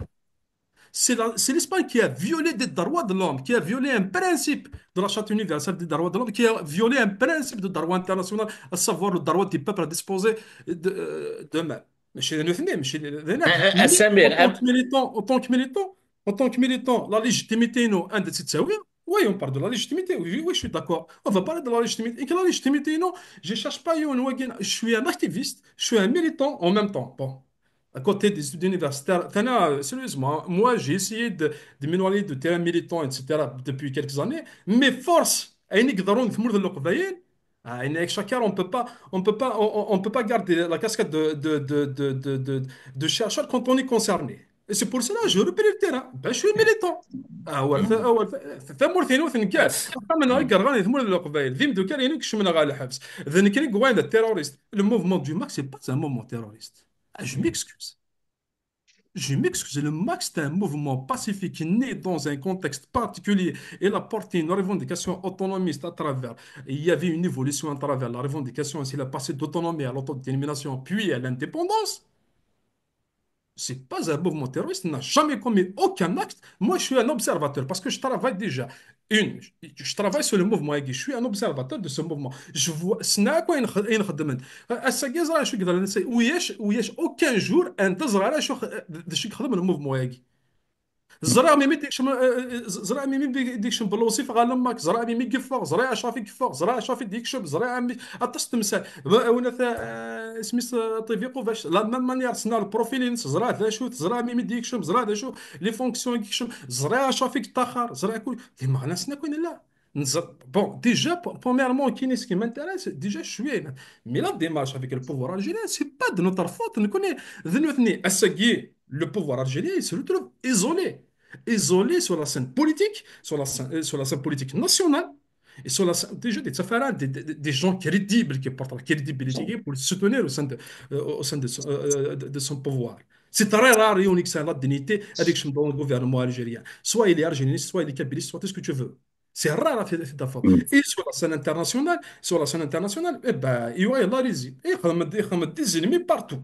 C'est la- c'est l'Espagne qui a violé des droits de l'homme, qui a violé un principe de la Charte universelle des droits de l'homme, qui a violé un principe de droit international, à savoir le droit des peuples à disposer de, euh, d'eux-mêmes. Mais chez nous, mais chez les, les, Ah, ah, mais Samir, en tant am- que militant, en tant que militant, en tant que militant, la légitimité, non, un de ces, oui, oui, on parle de la légitimité, oui, oui, je suis d'accord. On va parler de la légitimité. Et que la légitimité, non, je cherche pas, je suis un activiste, je suis un militant en même temps. Bon. À côté des études universitaires, Tana, sérieusement, moi, j'ai essayé de, de m'éloigner de terrain militant, et cetera, depuis quelques années, mais force, ayen i yeḍrun di tmurt n Leqbayel, ah, ayen i chacun, on peut pas, on peut pas, on, on- on peut pas garder la casquette de, de, de, de, de, de, de chercheur quand on est concerné. Et c'est pour cela que je repris le terrain. Ben, je suis militant. Ah ouais, fa- ah ouais, fa- fa- tamurt-inu tenker. Axxam-nneɣ i yerɣan di tmurt n Leqbayel. D imdukal-inu i ikecmen ɣer lḥebs. D nekni i yewwin d terroriste. Le mouvement du MAK, c'est pas un mouvement terroriste. Ah, je m'excuse. Je m'excuse, le MAK, c'est un mouvement pacifique né dans un contexte particulier. Il a porté une revendication autonomiste à travers, il y avait une évolution à travers la revendication, il a passé d'autonomie à l'autodétermination, puis à l'indépendance. C'est pas un mouvement terroriste, il n'a jamais commis aucun acte. Moi, je suis un observateur parce que je travaille déjà. Une, je, je travaille sur le mouvement, je suis un observateur de ce mouvement. Je vois, ssneɣ akk ayen x-, ayen xeddmen. Ass-agi, ẓriɣ acu i yeḍran, c'est, ulac, ulac aucun jour, anda ẓriɣ acu x-, d acu i yexdem le mouvement-agi. Ẓriɣ mimi d-yekcem, euh, euh, ẓriɣ mimi d-yekcem Belwasif ɣer le MAK, ẓriɣ mimi d-yeffeɣ, ẓriɣ Acraf i yeffeɣ, ẓriɣ Acraf i d-yekcem, ẓriɣ ami-, aṭas n temsal. Ma, win ata, euh, isem-is, euh, Ṭivi Qubac, la même manière, ssneɣ le profil-ines, ẓriɣ d acu-t, ẓriɣ mimi d-yekcem, ẓriɣ d acu, les fonctions i yekcem, ẓriɣ Acraf i yeṭṭaxer, ẓriɣ kul, di meɣna ssneɣ akk ayen nella. Nẓ-, bon, déjà, p-, premièrement, kini, ce qui m'intéresse, déjà, je suis, mais la démarche avec le pouvoir algérien, c'est pas de notre faute. Nekkni, d nutni, ass-agi, le pouvoir algérien, il se retrouve isolé. Isolé sur la scène politique, sur la scène, euh, sur la scène politique nationale, et sur la scène, déjà, des, ça fait des, des, des gens crédibles qui portent la crédibilité pour le soutenir au sein de, euh, au sein de son, euh, de, de son pouvoir. C'est très rare, et on la dignité avec dans le gouvernement algérien. Soit il est algérien, soit il est kabyle, soit tout ce que tu veux. C'est rare, à faire, à faire d'affaires. Et sur la scène internationale, sur la scène internationale, eh ben, il y a la Russie. Et il y a des ennemis partout.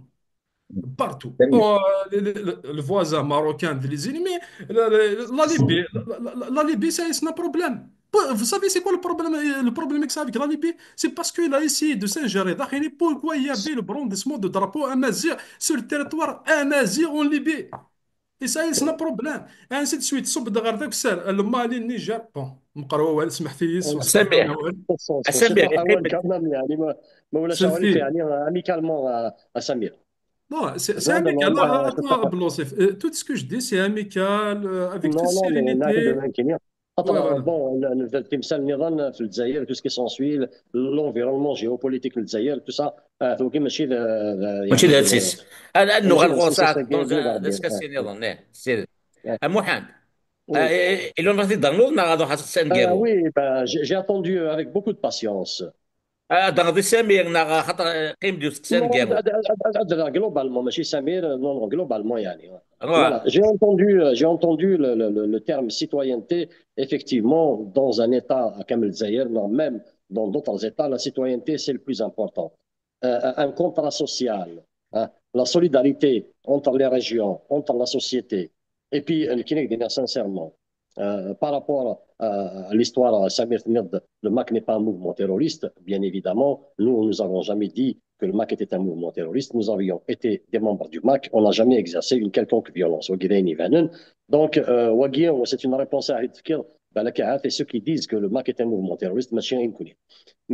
Partout. Oh, le, le- le- le voisin marocain, les ennemis, la, la- la Libye, la, la- la- la Libye, c'est c'est un problème. Vous savez, c'est quoi le problème, euh, le problème que ça avec la Libye? C'est parce qu'il a essayé de s'ingérer. Pourquoi il y avait le brandissement de drapeau amazigh sur le territoire amazigh en Libye? Et ça, c'est un problème. Ainsi de suite. Ṣubb-d ɣer Dakessar, le Mali, le Niger. Bon, meqqer wawal, smeḥt-iyi, Samir, Samir, quand même, يعني, ما ولا شغل يعني amicalement à Samir. Non, c'est amical, là, attends, Belwasif. Euh, tout ce que je dis, c'est amical, euh, avec toute sérénité. خاطر، bon، التمثال نظام في الجزائر، tout ce qui s'ensuit, l'environnement géopolitique في الجزائر, tout ça, آه، ماشي ذا، ذا، ماشي يعني، ذا السيس. الان نغال غوصات دونك ديسكاسيون نظن. سير. محمد، إلا ما تدرنوض نغادو حتى سان كيرو. Oui, bah, j'ai j'ai attendu avec beaucoup de patience. هذا غادي سمير نغا خاطر قيم ديال سان كيرو. هذا globalement ماشي سمير, non, non, globalement يعني. Voilà, j'ai entendu, euh, j'ai entendu le, le, le, le terme citoyenneté. Effectivement, dans un État comme le Zaïre, non, même dans d'autres États, la citoyenneté, c'est le plus important. Euh, un contrat social, hein, la solidarité entre les régions, entre la société. Et puis, euh, sincèrement, euh, par rapport à, à l'histoire, Samir, le MAK n'est pas un mouvement terroriste, bien évidemment. Nous, nous n'avons jamais dit que le MAK était un mouvement terroriste. Nous avions été des membres du MAK. On n'a jamais exercé une quelconque violence. Donc, euh, c'est une réponse à ceux qui disent que le MAK est un mouvement terroriste.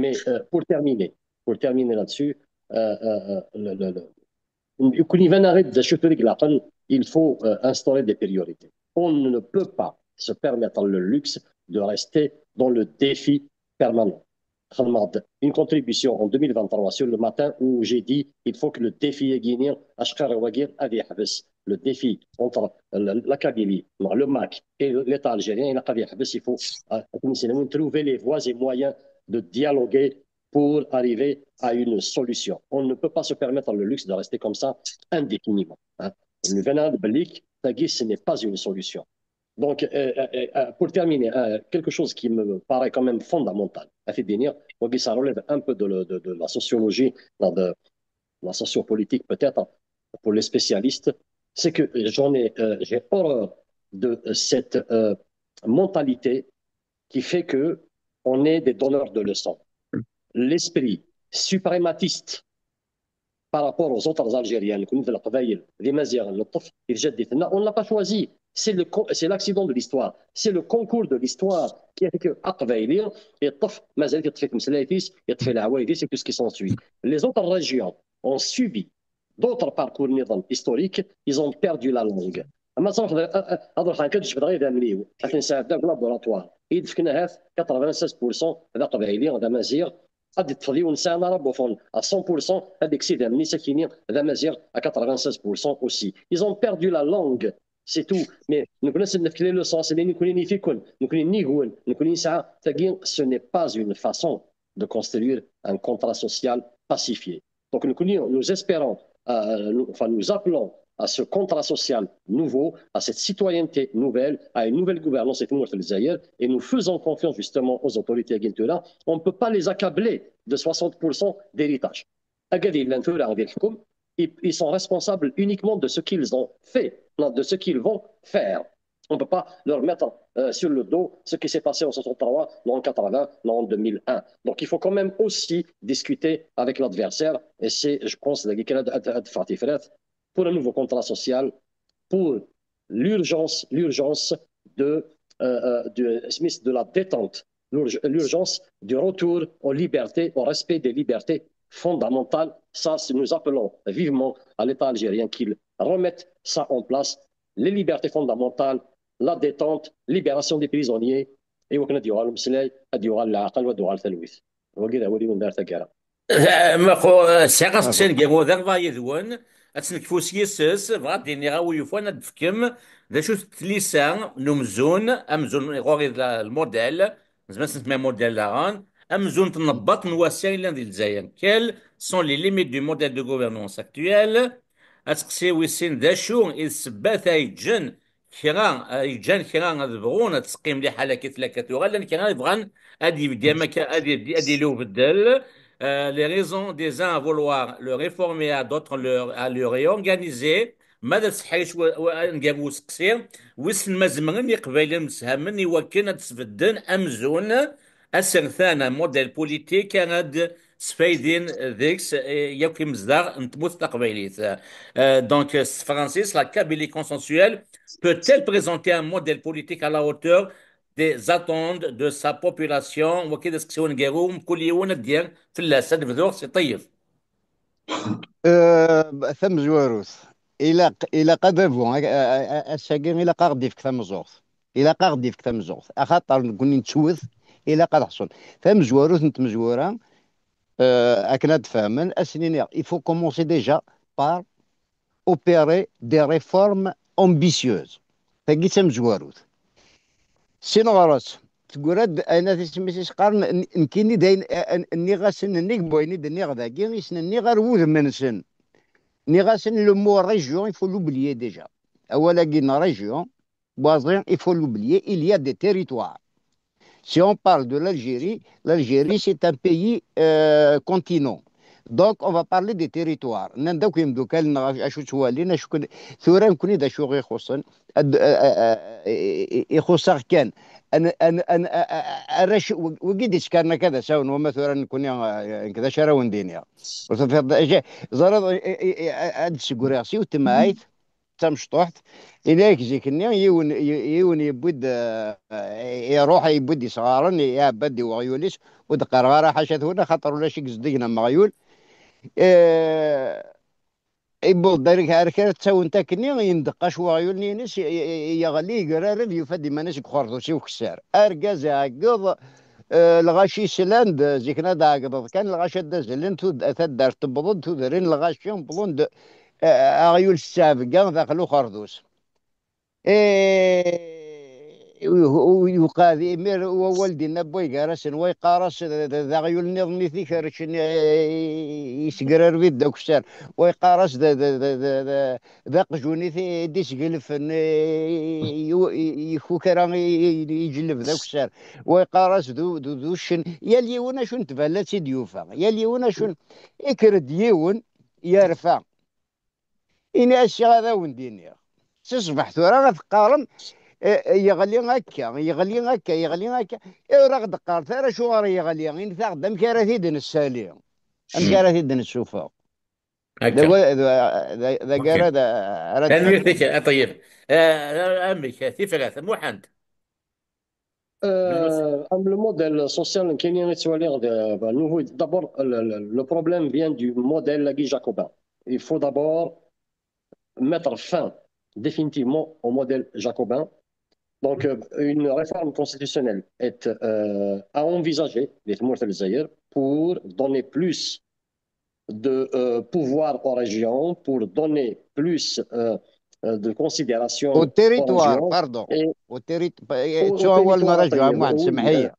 Mais, euh, pour terminer, pour terminer là-dessus, euh, euh, euh, le, le, le, il faut, euh, instaurer des priorités. On ne peut pas se permettre le luxe de rester dans le défi permanent. خدمت une contribution en deux mille vingt-trois sur le Matin où j'ai dit il faut que le défi-agi, acqirrew-agi, ad yeḥbes. Le défi entre la Kabylie, le MAK et l'État algérien, il faut, euh, trouver les voies et moyens de dialoguer pour arriver à une solution. On ne peut pas se permettre le luxe de rester comme ça indéfiniment. Hein. Le vénal de Belik, ce n'est pas une solution. Donc, euh, euh, euh, pour terminer, euh, quelque chose qui me paraît quand même fondamental, ça relève un peu de, de, de la sociologie, de la sociopolitique peut-être, pour les spécialistes, c'est que j'en ai, euh, j'ai horreur de cette euh, mentalité qui fait que on est des donneurs de leçons. L'esprit suprématiste par rapport aux autres Algériens, on ne l'a pas choisi. C'est l'accident de l'histoire. C'est le concours de l'histoire qui a fait que Aqbayli yeṭṭef, mazal yeṭṭef-it mslayt-is, yeṭṭef-it leɛwayed-is et tout ce qui s'ensuit. Les autres régions ont subi d'autres parcours historiques, ils ont perdu la langue. Ama ad ruḥeɣ ad jebdeɣ idammen-iw, ad ten-sɛeddaɣ deg laboratoire, i d-fken ahat quatre-vingt-seize pour cent d aqbayli, d amaziɣ, ad d-iṭṭef yiwen sɛan arabophone à cent pour cent, ad d-ikkes idammen-is ad k-yini d amaziɣ à quatre-vingt-seize pour cent aussi. Ils ont perdu la langue, c'est tout. Mais nekkni ad sen-nefk les leçons, ad sen-nini nekkni nif-iken, nekkni nnig-wen, nekkni nesɛa tagi, ce n'est pas une façon de construire un contrat social pacifié. Donc nous, nous espérons, euh, nous, enfin nous appelons à ce contrat social nouveau, à cette citoyenneté nouvelle, à une nouvelle gouvernance et tout le monde, et nous faisons confiance justement aux autorités. On ne peut pas les accabler de soixante pour cent d'héritage. Ils sont responsables uniquement de ce qu'ils ont fait, non, de ce qu'ils vont faire. On ne peut pas leur mettre euh, sur le dos ce qui s'est passé en soixante-trois, non, en quatre-vingts, non, en deux mille un. Donc il faut quand même aussi discuter avec l'adversaire, et c'est, je pense, la pour un nouveau contrat social, pour l'urgence, l'urgence de, euh, euh de, de la détente, l'urgence du retour aux libertés, au respect des libertés fondamentales. Ça, nous appelons vivement à l'État algérien qu'il remette ça en place, les libertés fondamentales, la détente, libération des prisonniers, et au Canada, Sɛiɣ asteqsi n yiwen d aɣbaye yid-wen, ad tt-nekfu s yes-s, bɣiɣ ad d-iniɣ a wi yufan ad d-tefkem d acu-t tlisa n umzun, amzun ɣur-i d lmudel, nezmer ad s-nsemmi amudel daɣen, amzun n tnebbart n wass-a yellan di Lezzayer. Quelles sont les limites du modèle de gouvernance actuel? Asteqsi wis sin, d acu i d ssebbat ay ǧǧen kra, eh, yeǧǧan kra ad bɣun ad teqqim liḥala ki tlaka tuɣal, llan kra bɣan ad yebdi am akka, ad yebdi, ad yili ubeddel. Euh, les raisons des uns à vouloir le réformer, à d'autres le, à le réorganiser. Ma d aseḥḥic aneggaru useqsi, wissen ma zemren Iqbayliyen ad mseshamen i wakken ad d-sbedden amzun asertan, un modèle politique ara d-sfaydin deg-s, eh, yakk imezdaɣ n tmurt taqbaylit. Euh, donc, s tefransist, la Kabylie consensuelle peut-elle présenter un modèle politique à la hauteur des attentes de sa population? Wagi d aseqsi aneggaru, mkul yiwen ad d-yerr fell-as. Ad bduɣ si Ṭeyyeb. Euh, tamezwarut, ilaq, ilaq adabu, a-, a-, a-, ass-agi ilaq ad ɣ-d-ifk tameẓẓuɣt. Ilaq ad ɣ-d-ifk tameẓẓuɣt. Axaṭer nekkni nettwet, ilaq ad ḥṣun. Tamezwarut n tmezwura, euh, akken ad d-fehmen, ad sen-iniɣ, il faut commencer déjà par opérer des réformes ambitieuses. Tagi d tamezwarut. Sin ɣer-s, teggra-d ayen at isem-is qqaren, n-, nekkini d ayen, a-, a-, nniɣ-asen nnig n wayen i d-nniɣ dagi, i sen-nniɣ ar wudem-nsen. Nniɣ-asen le mot région, il faut l'oublier déjà. Awal-agi n région, Boisin, il faut l'oublier, il y a des territoires. Si on parle de l'Algérie, l'Algérie, c'est un pays, euh, continent. Donc, on va parler des territoires. Nnan-d akk yimdukal-nneɣ acu ttwalin, acu kun-, tura nekkni d acu ɣ-ixuṣṣen, ad, a, a, a, i-, i-, ixuṣṣ-aɣ kan. An, an, an, a, a, a, arrac, w-, wigi d-iskaren akka d asawen, wama tura nekkni, a, nekk d acu ara wen-d-iniɣ. Ur tufiḍ d acu, ẓriḍ, i, i, i, a, ad d-ssegriɣ si wetmayt, d tamecṭuḥt. Ini-ak zik-nni, yiwen, yiwen yewwi-d, eh, iruḥ, yewwi-d isɣaren, iɛebba-d i weɣyul-is, ur d-qqareɣ ara ḥaca-twen, axaṭer ulac i izeddigen am weɣyul. Eh, yewweḍ-d ar, ar kra d tawent akkenni, yendeqqac weɣyul-nni-ines, i-, i-, i-, yeɣli, yegrareb, yufa-d iman-is deg uxerḍus-iw ukessar. Argaz iɛeggeḍ, Eh, lɣaci slan-d, zik ad d-ɛeggḍeḍ kan, lɣaci ad d-azlen, tud-, taddart tewweḍ-d, tudrin lɣaci wwḍen-d, eh, aɣyul s ttɛebga daxel uxerdus. Eh, u-, u-, yuqeɛ di imir wawal dinna n way gar-asen, wa yeqqar-as d, d, d aɣyul nniḍen i t-ikerrcen, eh, yessegrareb-it d akessar, wa yeqqar-as d, d, d, d, d, d aqjun i t-, i d-isgelfen, eh, i, i, i, ku kra i, i, i, iǧelleb d akessar, wa yeqqar-as d u-, d u-, d uccen. Yal yiwen acu n tballa tt-id-yufa, yal yiwen acu n-, ikker-d yiwen yerfa. Ini-as ad awen-d-iniɣ. Si ṣṣbeḥ tura ad teqqarem, eh, yeɣli akka, yeɣli akka, yeɣli akka. Eh, ur aɣ-d-qqaret ara acuɣer yeɣli. Init-aɣ-d amek ara t-id-nessali. Amek ara t-id-nessufeɣ. D Akka. awa-, d, d, d, Ok. Ara d, ara d- Tanemmirt-ik, a Ṭeyyeb. Eh, amek, tifrat, Muḥend? Euh, am le modèle social, nekkini i ttwaliɣ d, d, nouveau. D'abord, le, le, le problème vient du modèle jacobin. Il faut d'abord mettre fin définitivement au modèle jacobin. Donc, euh, une réforme constitutionnelle est, euh, à envisager, les Lezzayer, pour donner plus de, euh, pouvoir aux régions, pour donner plus, euh, euh, de considération Au aux territoire, régions pardon. Et Au terri-, eh, au, au ttuɣ awal n territoire, Rajo Aman, oui, semmeḥ-iyi. Euh,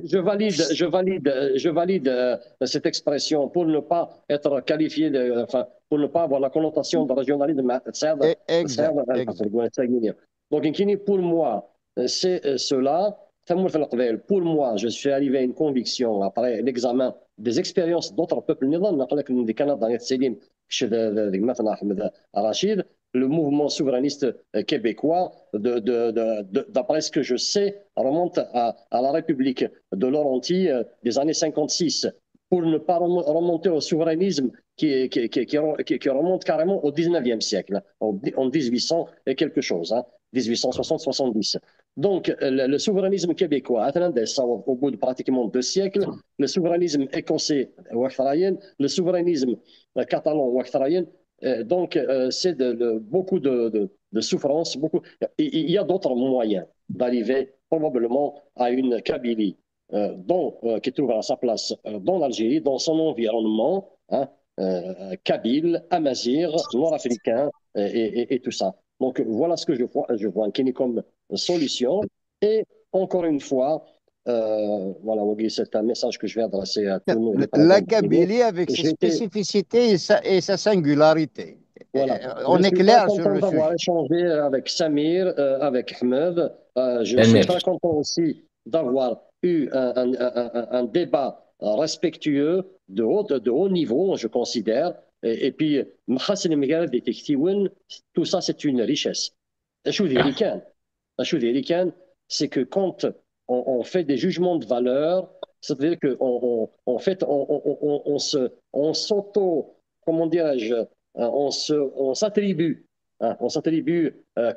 je valide, je valide, euh, je valide, euh, cette expression pour ne pas être qualifié de, enfin, pour ne pas avoir la connotation de régionalisme, euh, c'est, eh, exact, c'est, exact. Donc, nekkini, pour moi, euh, c'est, euh, cela. Tamurt n Leqbayel, pour moi, je suis arrivé à une conviction après l'examen des expériences d'autres peuples. Nniḍen, aql-ak di Kanada, Ɣer Tselim, kečč d, d, d gma-tneɣ Ḥmed Racid, le mouvement souverainiste, euh, québécois, de, de, de, de, d'après ce que je sais, remonte à, à la République de Laurentides, euh, des années cinquante-six, pour ne pas remo-, remonter au souverainisme qui, qui, qui, qui re-, qui, qui remonte carrément au dix-neuvième siècle, en, en dix-huit cents et quelque chose, hein, dix-huit cent soixante soixante-dix. Donc, euh, le, le souverainisme québécois, au bout de pratiquement deux siècles, le souverainisme écossais, le souverainisme, euh, catalan, euh, donc, euh, c'est de, de, beaucoup de, de, de souffrance, beaucoup. Il, il y a d'autres moyens d'arriver probablement à une Kabylie, euh, dont, euh, qui trouvera sa place, euh, dans l'Algérie, dans son environnement, hein, euh, kabyle, amazigh, nord-africain, euh, et, et, et tout ça. Donc voilà ce que je vois, je vois nekkini comme solution. Et encore une fois, euh, voilà, Wagi, c'est un message que je vais adresser à tous nos, les La Parisiens. Kabylie avec ses J'étais spécificités et sa, et sa singularité. Voilà. Euh, on est clair sur le sujet. Je suis très content d'avoir échangé avec Samir, euh, avec Ahmed. Euh, je suis très content aussi d'avoir eu un, un, un, un, un débat respectueux, de haut, de haut niveau, je considère. Et, et puis, mxas nemgarad di tektiwin, tout ça, c'est une richesse. Acu diri kan, acu diri kan, c'est que quand on, on fait des jugements de valeur, c'est-à-dire que on, on, en fait, on, on, on, on se, on s'auto, comment dirais-je, euh, on se, on s'attribue, hein, on s'attribue, euh,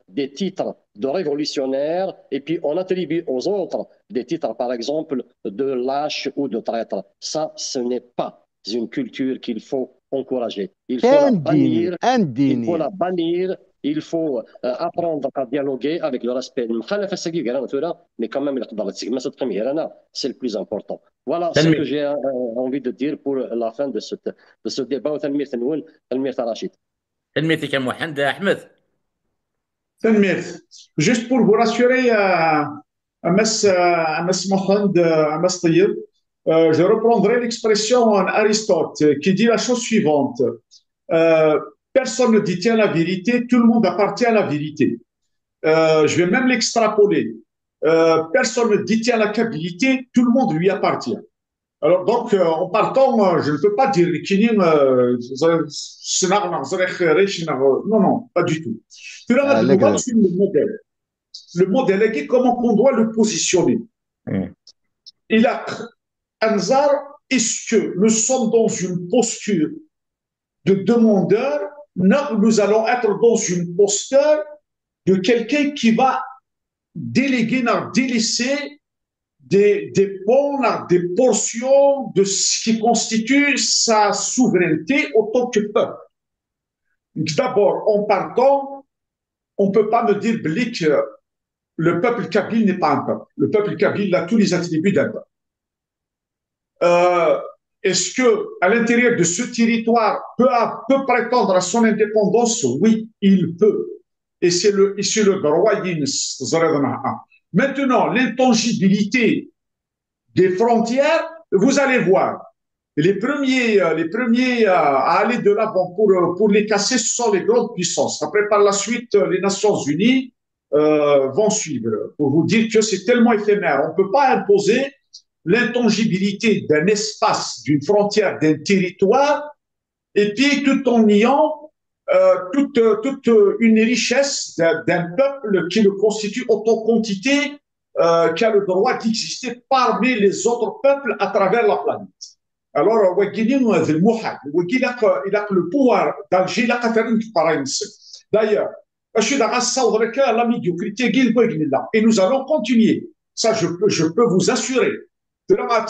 des titres de révolutionnaires et puis on attribue aux autres des titres, par exemple, de lâche ou de traître. Ça, ce n'est pas une culture qu'il faut encourager. Il faut la bannir, il faut la bannir, il faut, euh, apprendre à dialoguer avec le respect. Mxalaf ass-agi gar-aneɣ tura, mais quand même, il faut, c'est le plus important. Voilà ce que j'ai, euh, envie de dire pour la fin de ce, de ce débat. Tanemmirt-nwen, tanemmirt a Rachid. Tanemmirt-ik a Muḥend. Ahmed. Tanemmirt. Juste pour vous rassurer, euh, a Mass, euh, a Mass Muḥend, euh, a Mass Ṭeyyeb, euh, je reprendrai l'expression en Aristote, euh, qui dit la chose suivante. Euh, personne ne détient la vérité, tout le monde appartient à la vérité. Euh, je vais même l'extrapoler. Euh, personne ne détient la Kabilité, tout le monde lui appartient. Alors, donc, euh, en partant, euh, je ne peux pas dire, euh, non, non, pas du tout. Tura, on doit suivre le modèle. Le modèle, comment on doit le positionner. Et là, Anzar, est-ce que nous sommes dans une posture de demandeur? Non, nous allons être dans une posture de quelqu'un qui va déléguer, non, délaisser des, des pans, des portions de ce qui constitue sa souveraineté autant que peuple. D'abord, en partant, on peut pas me dire, Blick, euh, Le peuple kabyle n'est pas un peuple. Le peuple kabyle a tous les attributs d'un peuple. Euh, est-ce que, à l'intérieur de ce territoire, peut, peut prétendre à son indépendance ? Oui, il peut. Et c'est le, et c'est le droit. Maintenant, l'intangibilité des frontières, vous allez voir, les premiers, euh, les premiers à aller de l'avant pour, euh, pour les casser, ce sont les grandes puissances. Après, par la suite, euh, les Nations Unies euh, vont suivre. Pour vous dire que c'est tellement éphémère, on ne peut pas imposer l'intangibilité d'un espace, d'une frontière, d'un territoire, et puis tout en niant euh, toute, euh, toute une richesse d'un peuple qui le constitue autant qu'entité, euh, qui a le droit d'exister parmi les autres peuples à travers la planète. Alors, wagini, euh, d lmuḥal. Wagi, il a, il a le pouvoir d'Alger, il a D'ailleurs, je suis dans la médiocrité, et nous allons continuer. Ça, je peux, je peux vous assurer. De là,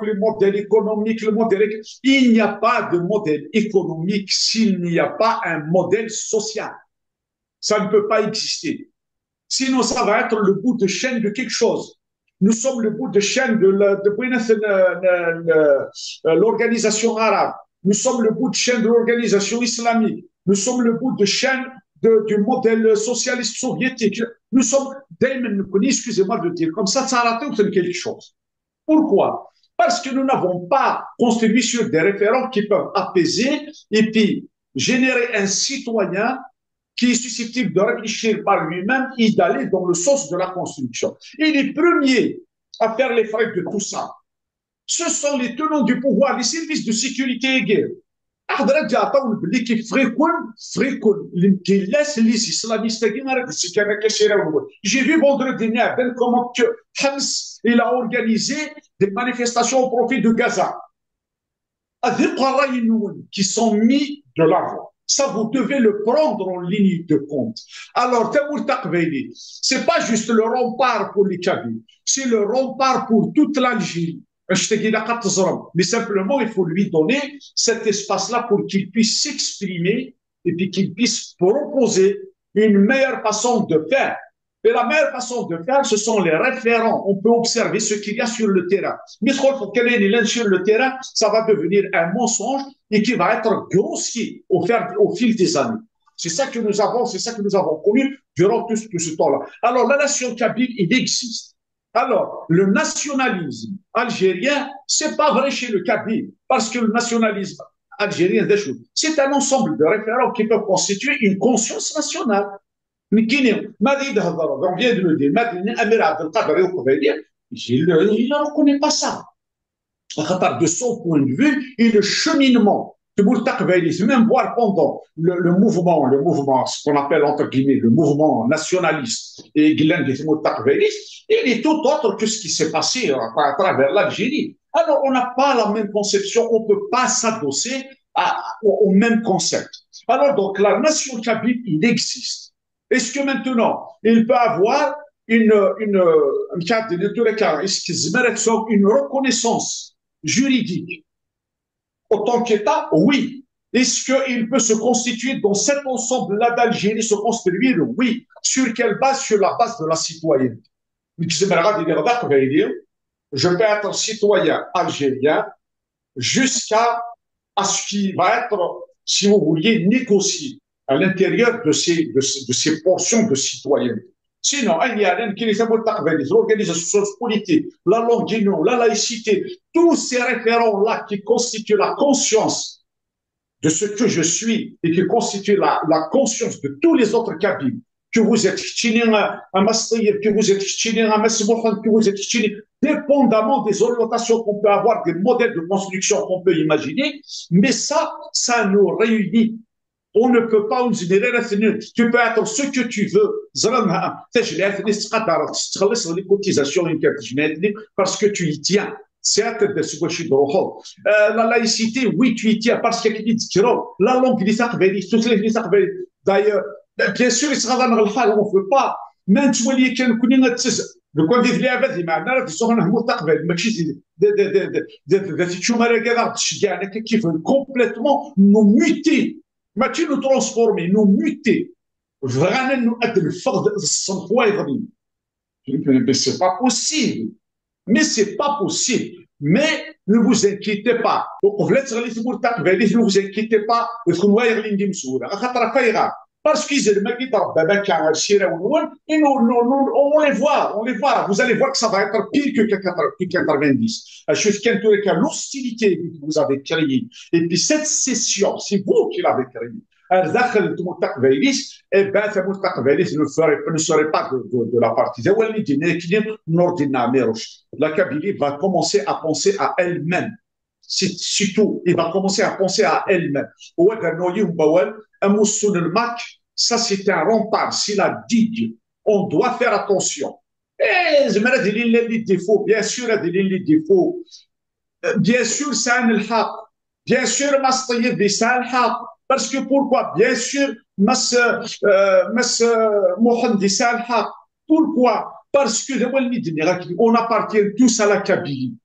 les modèles économiques, le modèle, il n'y a pas de modèle économique s'il n'y a pas un modèle social. Ça ne peut pas exister. Sinon, ça va être le bout de chaîne de quelque chose. Nous sommes le bout de chaîne de, la, de euh, euh, l'organisation arabe. Nous sommes le bout de chaîne de l'organisation islamique. Nous sommes le bout de chaîne de, du modèle socialiste soviétique. Nous sommes, excusez-moi de dire comme ça, ça a raté quelque chose. Pourquoi ? Parce que nous n'avons pas construit sur des référents qui peuvent apaiser et puis générer un citoyen qui est susceptible de réfléchir par lui-même et d'aller dans le sens de la construction. Et les premiers à faire les frais de tout ça, ce sont les tenants du pouvoir, les services de sécurité et guerre. احضر جا عطاو باللي كيف فريكون فريكون لمكيلاس لي اسلاميست كيما راك سكان كشيره. J'ai vu vendredi dernier comment que Hamas il a organisé des manifestations au profit de Gaza. Avec les qui sont mis de l'avant. Ça, vous devez le prendre en ligne de compte. Alors, Tamour Takveli, c'est pas juste le rempart pour les Kabyles, c'est le rempart pour toute l'Algérie. Mais simplement, il faut lui donner cet espace-là pour qu'il puisse s'exprimer et puis qu'il puisse proposer une meilleure façon de faire. Et la meilleure façon de faire, ce sont les référents. On peut observer ce qu'il y a sur le terrain. Mais trop pour qu'elle est sur le terrain, ça va devenir un mensonge et qui va être grossier au, au fil des années. C'est ça que nous avons, c'est ça que nous avons connu durant tout, tout ce temps-là. Alors, la nation kabyle, il existe. Alors, le nationalisme algérien, c'est pas vrai chez le kabyle, parce que le nationalisme algérien, c'est un ensemble de référents qui peuvent constituer une conscience nationale. Mais qui n'est pas dit, on vient de le dire, Amir Abdelkader, il ne reconnaît pas ça. De son point de vue, et le cheminement même voir pendant le, le, mouvement, le mouvement, ce qu'on appelle entre guillemets le mouvement nationaliste et Guylaine Guéthemot Takvalis, il est tout autre que ce qui s'est passé à, à travers l'Algérie. Alors, on n'a pas la même conception, on ne peut pas s'adosser au même concept. Alors, donc, la nation kabyle, il existe. Est-ce que maintenant, il peut avoir une, une, une, une reconnaissance juridique autant qu'État, oui. Est-ce qu'il peut se constituer dans cet ensemble-là d'Algérie, se construire ? Oui. Sur quelle base ? Sur la base de la citoyenneté. Je peux être citoyen algérien jusqu'à ce qui va être, si vous voulez, négocié à l'intérieur de ces, de, de ces portions de citoyenneté. Sinon, l'organisation politique, la langue, la laïcité, tous ces référents-là qui constituent la conscience de ce que je suis et qui constituent la, la conscience de tous les autres Kabyles, que vous êtes Kchini, un Massir, que vous êtes Kchini, un Massir, que vous êtes Kchini, dépendamment des orientations qu'on peut avoir, des modèles de construction qu'on peut imaginer, mais ça, ça nous réunit. On ne peut pas, on dirait, tu peux être ce que tu veux. Les cotisations, parce que tu y tiens. C'est à tête de ce que je suis euh, la laïcité, oui, tu y tiens, parce qu'il y a des la langue, les les d'ailleurs, bien sûr, il sera dans le on ne veut pas. Mais tu vois, il y a quelqu'un qui dit, le coin des liens, il m'a dit, on a un mot, qui veulent complètement nous muter. Mais tu nous transformer, nous muter. Vraiment, nous, être le fort de son foyer. Mais c'est pas possible. Mais c'est pas possible. Mais ne vous inquiétez pas. Uqbel ad teɣli tmurt taqbaylit, ne vous inquiétez pas. D kenwi ay yeɣlin d imezwura. Axaṭer ɣef ayɣer? Parce que izerman i d-tṛebbam akka ar siraw-nwen, et nous, nous, nous, on les voit, on les voit. Vous allez voir que ça va être pire que, que, que quatre-vingt-dix. Acu kan tura kan l'hostilité que vous avez créée. Et puis cette scission, c'est vous qui l'avez créée. Ar daxel n tmurt taqbaylit, eh ben, tamurt taqbaylit ne ferait, ne serait pas de, de, de la partie. D awal i d-yenna akkin Nordin Ɛmiruc. La Kabylie va commencer à penser à elle-même. C'est c'est tout. Il va commencer à penser à elle-même. Wa d rnu yiwen wawal, amussu n lmak, ça c'est un rempart, c'est la digue. On doit faire attention. Eh, zemmer ad ilin les défauts, bien sûr, ad ilin les défauts. Euh, bien sûr, c'est un الحق. Bien sûr, Mass Tayyib, c'est un الحق. Parce que pourquoi? Bien sûr, Mass, euh, Mass, euh, Mohamed, c'est un الحق. Pourquoi? Parce que, on appartient tous à la Kabylie.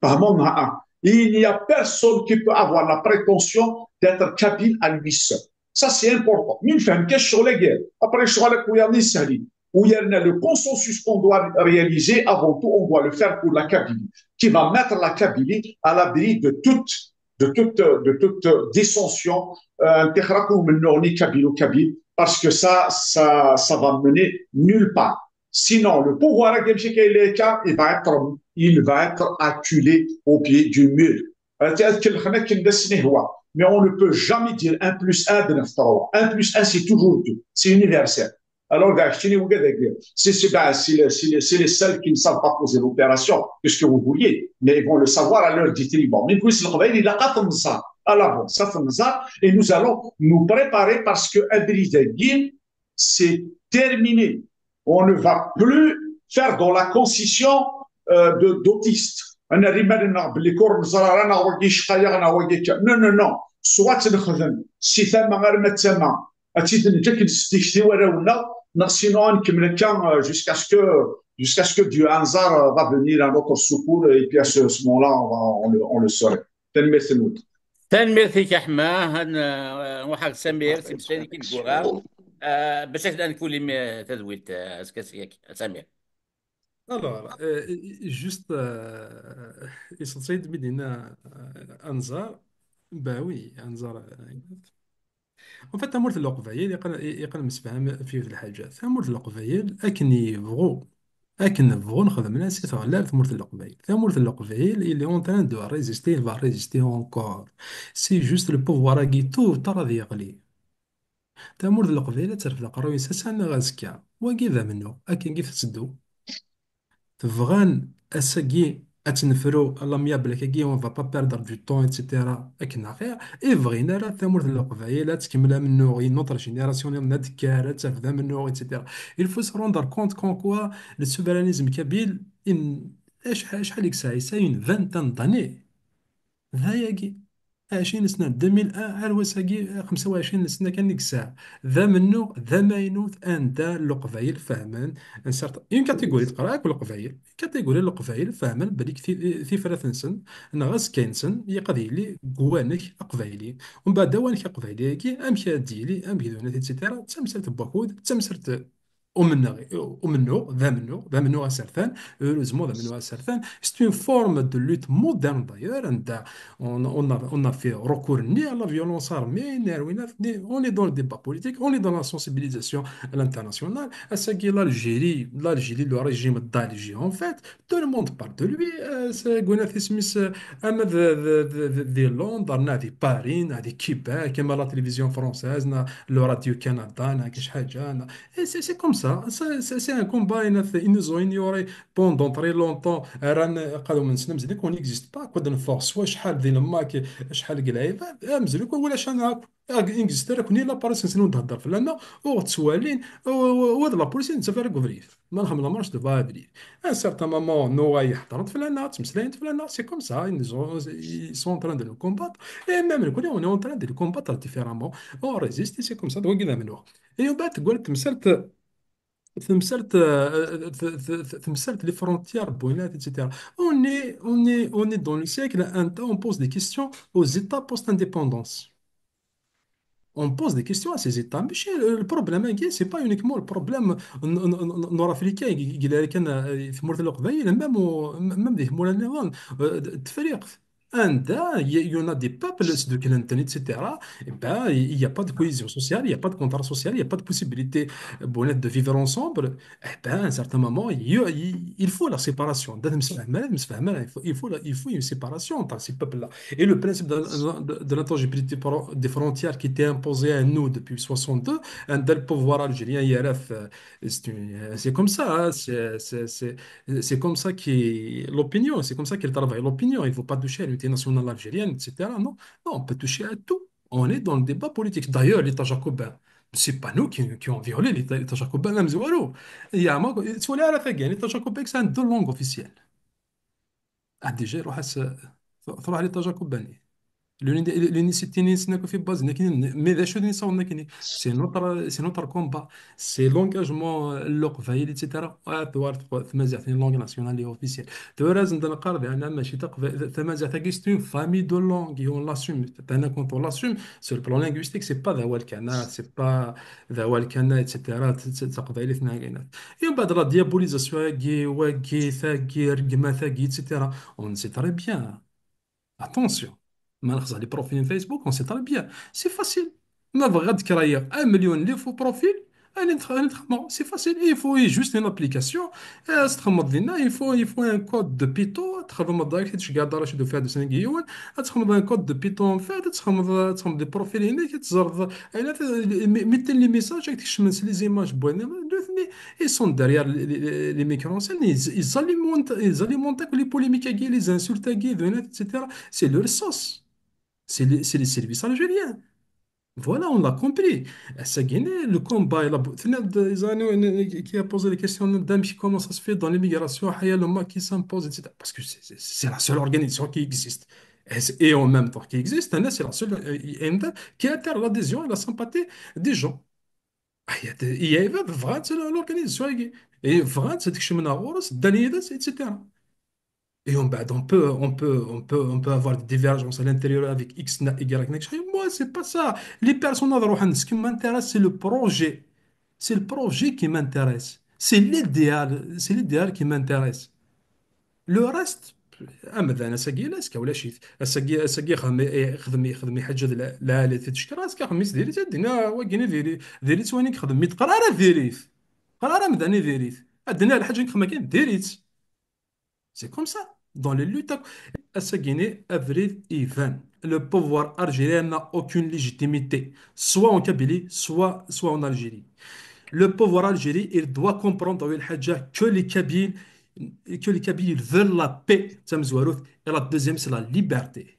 Vraiment, hein. Il n'y a personne qui peut avoir la prétention d'être kabyle à lui seul. Ça, c'est important. Nous faisons quelque chose, les gars. Après, je suis allé pour Yannis Sali. Où il y a le consensus qu'on doit réaliser, avant tout, on doit le faire pour la Kabylie, qui va mettre la Kabylie à l'abri de toute, de toute, de toute dissension, euh, kabyle ou kabyle, parce que ça, ça, ça va mener nulle part. Sinon, le pouvoir, il va être, il va être acculé au pied du mur. Mais on ne peut jamais dire un plus un, un plus un, c'est toujours deux. C'est universel. Alors, c'est c'est les seuls qui ne savent pas poser l'opération, que ce que vous vouliez, mais ils vont le savoir à leur détriment. Mais puis, le travail, il a à l'avance, ça fait ça, et nous allons nous préparer parce que un bris c'est terminé. On ne va plus faire dans la concision euh, de d'autiste. Non, non, non. Soit c'est le si tama arma tama, ad tt-id-neǧǧ akken s tikti warraw-nneɣ, neɣ sinon ad nkemmel akka euh, jusqu'à ce que jusqu'à ce que Dieu anzar euh, va venir à notre secours et puis à ce, ce moment-là on, va, on, le, on le saurait. Tanemmirt-nwen. Tanemmirt-ik a Ḥma. Nruḥ ɣer Samir s imeslayen i k-id-gura bac ad nkuli tadwilt askasi-agi. Samir. Alors, euh, juste, euh, iseḍsa-yi-d mi d-yenna euh, Anzar. Bah oui, Anzar. En fait, tamurt n Leqbayel, iqqen msefham fi yiwet lḥaǧa. Tamurt n Leqbayel, akken yebɣu, akken bɣun xedmen-as i teɣla ar tmurt n Leqbayel. Tamurt n Leqbayel, il est en train de résister, il va résister encore. C'est juste le pouvoir-agi, tôt ou tard, ad yeɣli. Tamurt n Leqbayel ad terfed aqerruy-is ass-a neɣ azekka. Wagi d amennuɣ, akken i tetteddu. Bɣan ass-agi ad tt-nefru à l'amiable, akkagi on va pas perdre du temps, et cetera. Akken axir, i bɣin ara tamurt n Leqbayel ad tkemmel amennuɣ, une autre génération ad d-tekker, ad tafed amennuɣ, et cetera. Il faut se rendre compte qu'en quoi le souverainisme kabyle, acḥal i yesɛa? Yesɛa une vingtaine d'années. D ayagi. Ɛecrin sna, deux mille un ar wass-agi, xemsa u ɛecrin sna kan i yesɛa. D amennuɣ, d amaynut, anda Leqbayel fehmen, une catégorie teqra akk Leqbayel, catégorie n Leqbayel fehmen belli tifrat-nsen neɣ azekka-nsen ilaq ad yili deg uwanek aqbayli. Umbeɛd, awanek aqbayli-agi, amek ad d-yili, amek d unat, et cetera, d tamsalt n wakud, d tamsalt umennuɣ, d amennuɣ, d amennuɣ asertan, heureusement d amennuɣ asertan. C'est une forme de lutte moderne d'ailleurs, anda on, on, a, on a fait recours ni à la violence armée, ni à rien, on est dans le débat politique, on est dans la sensibilisation à l'international. Ass-agi, l'Algérie, l'Algérie, le régime d'Alger, en fait, tout le monde parle de lui. Gwinat isem-is ama di Londres, neɣ di Paris, neɣ di Québec, ama la télévision française, neɣ le Radio Canada, neɣ kra n ḥaǧa. Et c'est comme ça, c'est un combat, ils nous ont ignoré pendant très longtemps. Rran aqadum-nsen amezruy, on n'existe pas, quoi, de force, soit acḥal d lmak, acḥal n lɛibad, amezruy, quoi, ulac aneɣ existe ara, nekkni la police-nsen ur d-thedder fell-aneɣ, ur ɣ-ttwalin, wa d la police i nettaf ara deg ubrid. Ma nxemmem la marche de va abrid. À un certain moment, nuɣal ḥeddren-d fell-aneɣ, ttmeslayen-d fell-aneɣ, c'est comme ça, ils sont en train de nous combattre. Et même nekkni, on est en train de les combattre différemment. On résiste, et c'est comme ça, d wagi d amennuɣ. Et umbeɛd teggul temsalt, temsalt, temsalt les frontières, Bouinat, et cetera. On est, on est, on est dans le siècle, anda on pose des questions aux États post-indépendance. On pose des questions à ces États. Mais le problème, c'est pas uniquement le problème nord-africain, même, même des Anda il y en a des peuples, et ben, il n'y a pas de cohésion sociale, il n'y a pas de contrat social, il n'y a pas de possibilité, euh, honnête, de vivre ensemble. Eh ben, à un certain moment, il, il, il faut la séparation. Il faut, il faut, il faut une séparation entre ces peuples-là. Et le principe de, de, de l'intangibilité des frontières qui était imposé à nous depuis soixante-deux, un tel pouvoir algérien, I R F, euh, c'est comme ça, hein, c'est comme ça qui l'opinion, c'est comme ça qu'elle travaille l'opinion. Il ne faut pas toucher à l'unité nationale algérienne, et cetera. Non, non, on peut toucher à tout. On est dans le débat politique. D'ailleurs, l'État jacobin, c'est pas nous qui, qui ont violé l'État jacobin, même Zouarou. Il y a un manque, l'État jacobin, c'est deux langues officielles. Ah, déjà, il y a l'État jacobin. L'unicité, c'est une base, mais c'est notre, c'est notre combat, c'est l'engagement, euh, le travail, et cetera. Une langue nationale et officielle. Tu vois, je ne parle pas, mais je suis d'accord, c'est une famille de langues et on l'assume. Quand on l'assume, sur le plan linguistique, c'est pas d'awal kana, c'est pas d'awal kana, et cetera. C'est, c'est, c'est, et on parle de la diabolisation, et cetera. On sait très bien. Attention. Mais les profils Facebook, on sait très bien. C'est facile. ما بغا تكرايا un million de faux profils, c'est facile. Il faut juste une application. Il faut, il faut un code de Python. Un code de Python, en fait, des profils, mettre les messages avec les images. Ils sont derrière les, les, les micros, ils, ils alimentent, ils alimentent les polémiques, les insultes, et cetera. C'est leur sauce. C'est les, c'est les services algériens. Voilà, on l'a compris. Le combat, il a, qui a posé les questions, comment ça se fait dans l'immigration, le mal qui s'impose, et cetera. Parce que c'est la seule organisation qui existe. Et en même temps qui existe, c'est la seule qui attire l'adhésion et la sympathie des gens. Il y a, il y a l'organisation, et vraiment, c'est des chemins à et cetera. Et on, bah, on peut, on peut, on peut, on peut avoir des divergences à l'intérieur avec X, Y, moi, c'est pas ça. Les personnes, ce qui m'intéresse, c'est le projet. C'est le projet qui m'intéresse. C'est l'idéal, c'est l'idéal qui m'intéresse. Le reste, amdan asagi la, aska ulac-it. Asagi, asagi xdem, xdem, xdem حاجة d la, la, la تشكر, aska xdem-it diri-t, ad dina wagini diri, diri-t wayen i yexdem. Mi teqra ara diri-t. Qra ara amdan i diri-t. Ad dina lḥaǧa i yexdem akken diri-t. C'est comme ça. Dans les luttes, asagini, abrid ivan. Le pouvoir algérien n'a aucune légitimité, soit en Kabylie, soit, soit en Algérie. Le pouvoir algérien, il doit comprendre que les Kabyles, que les Kabyles veulent la paix, et la deuxième, c'est la liberté.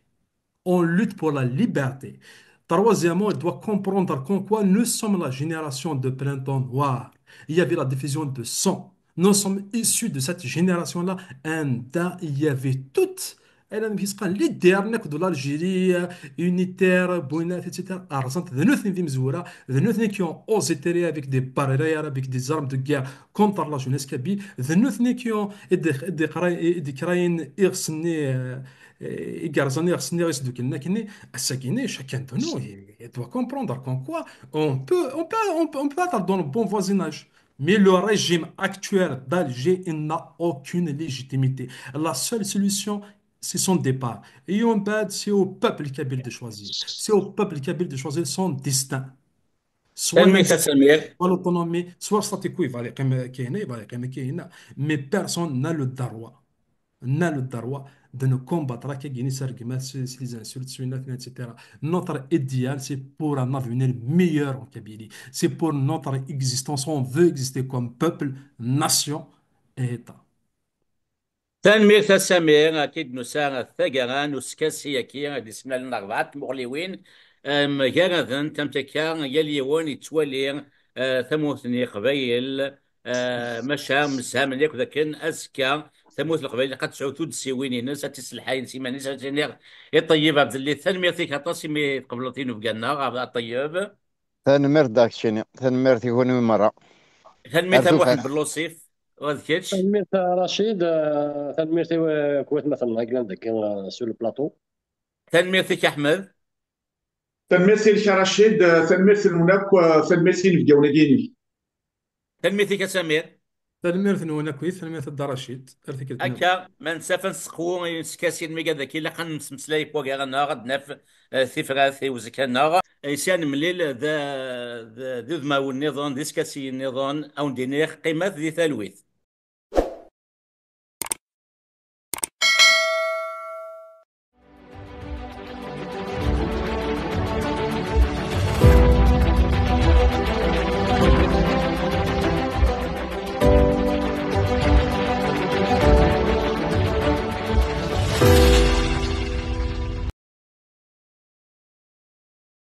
On lutte pour la liberté. Troisièmement, il doit comprendre qu'en quoi nous sommes la génération de printemps noir. Il y avait la diffusion de sang. Nous sommes issus de cette génération-là. Et il y avait tout. L'idée de l'Algérie, euh, unitaire, bonne, et cetera. Arrêtez de nous, de nous qui ont osé avec des barrières, avec des armes de guerre contre la jeunesse kabyle, de nous qui ont, et des, des, des, euh, igerrzen iɣes-nni i s-d-uklen akkenni, ass-agi-nni, chacun de nous, il, il doit comprendre qu'en quoi on peut, on peut, on peut, on peut être dans le bon voisinage. Mais le régime actuel d'Alger, il n'a aucune légitimité. La seule solution, c'est son départ. Et en bas, c'est au peuple kabyle de choisir. C'est au peuple kabyle de choisir son destin. Soit l'autonomie, soit le statu quo, il va aller comme il est, il va aller comme il est. Mais personne n'a le droit n'a le droit de nous combattre, c'est les insultes, et cetera. Notre idéal, c'est pour un avenir meilleur en Kabylie. C'est pour notre existence. On veut exister comme peuple, nation et État. Tanemmirt a Samir, akka i d-nusa taggara n uskasi-agi i d-ismalen rebɛa tmuɣliwin mgaradent, am takka yal yiwen yettwali, eh, tamurt n Leqbayel, eh, maca msefhamen yakk dakken azekka tamurt n Leqbayel ilaq ad tesɛu tuddsiwin-ines, ad tt-isselḥay s iman-is. Ad s-iniɣ i Ṭeyyeb Ɛebdellit, tanemmirt-ik aṭas imi tqebleḍ tinubga-nneɣ, a Ṭeyyeb. Tanemmirt-ik a keččini, tanemmirt i kunwi merra. Tanemmirt a Muḥend Bellusif, wa d kečč. Tanemmirt a Racid, eh, tanemmirt i, eh, wakk watmaten-nneɣ i yellan dagi, eh, sur le plateau. Tanemmirt-ik a Ḥmed. Tanemmirt-inek a Racid, tanemmirt-nwen akk, tanemmirt i yinebgawen-agi-inek. Tanemmirt-ik a Samir. Tanemmirt-nwen akkit, tanemmirt a Dda Racid. Ar tikkelt nniḍen. Akka, ma nessaf ad nseqwu iskasiyen mi gad-agi, ilaq ad nemmeslay ɣef wagi-nneɣ, ad naf eh, tifrat i uzekka-nneɣ. Isi ad nemlil d d- d udmawen nniḍen, d iskasiyen nniḍen, a wen-d-iniɣ qqimet di talwit.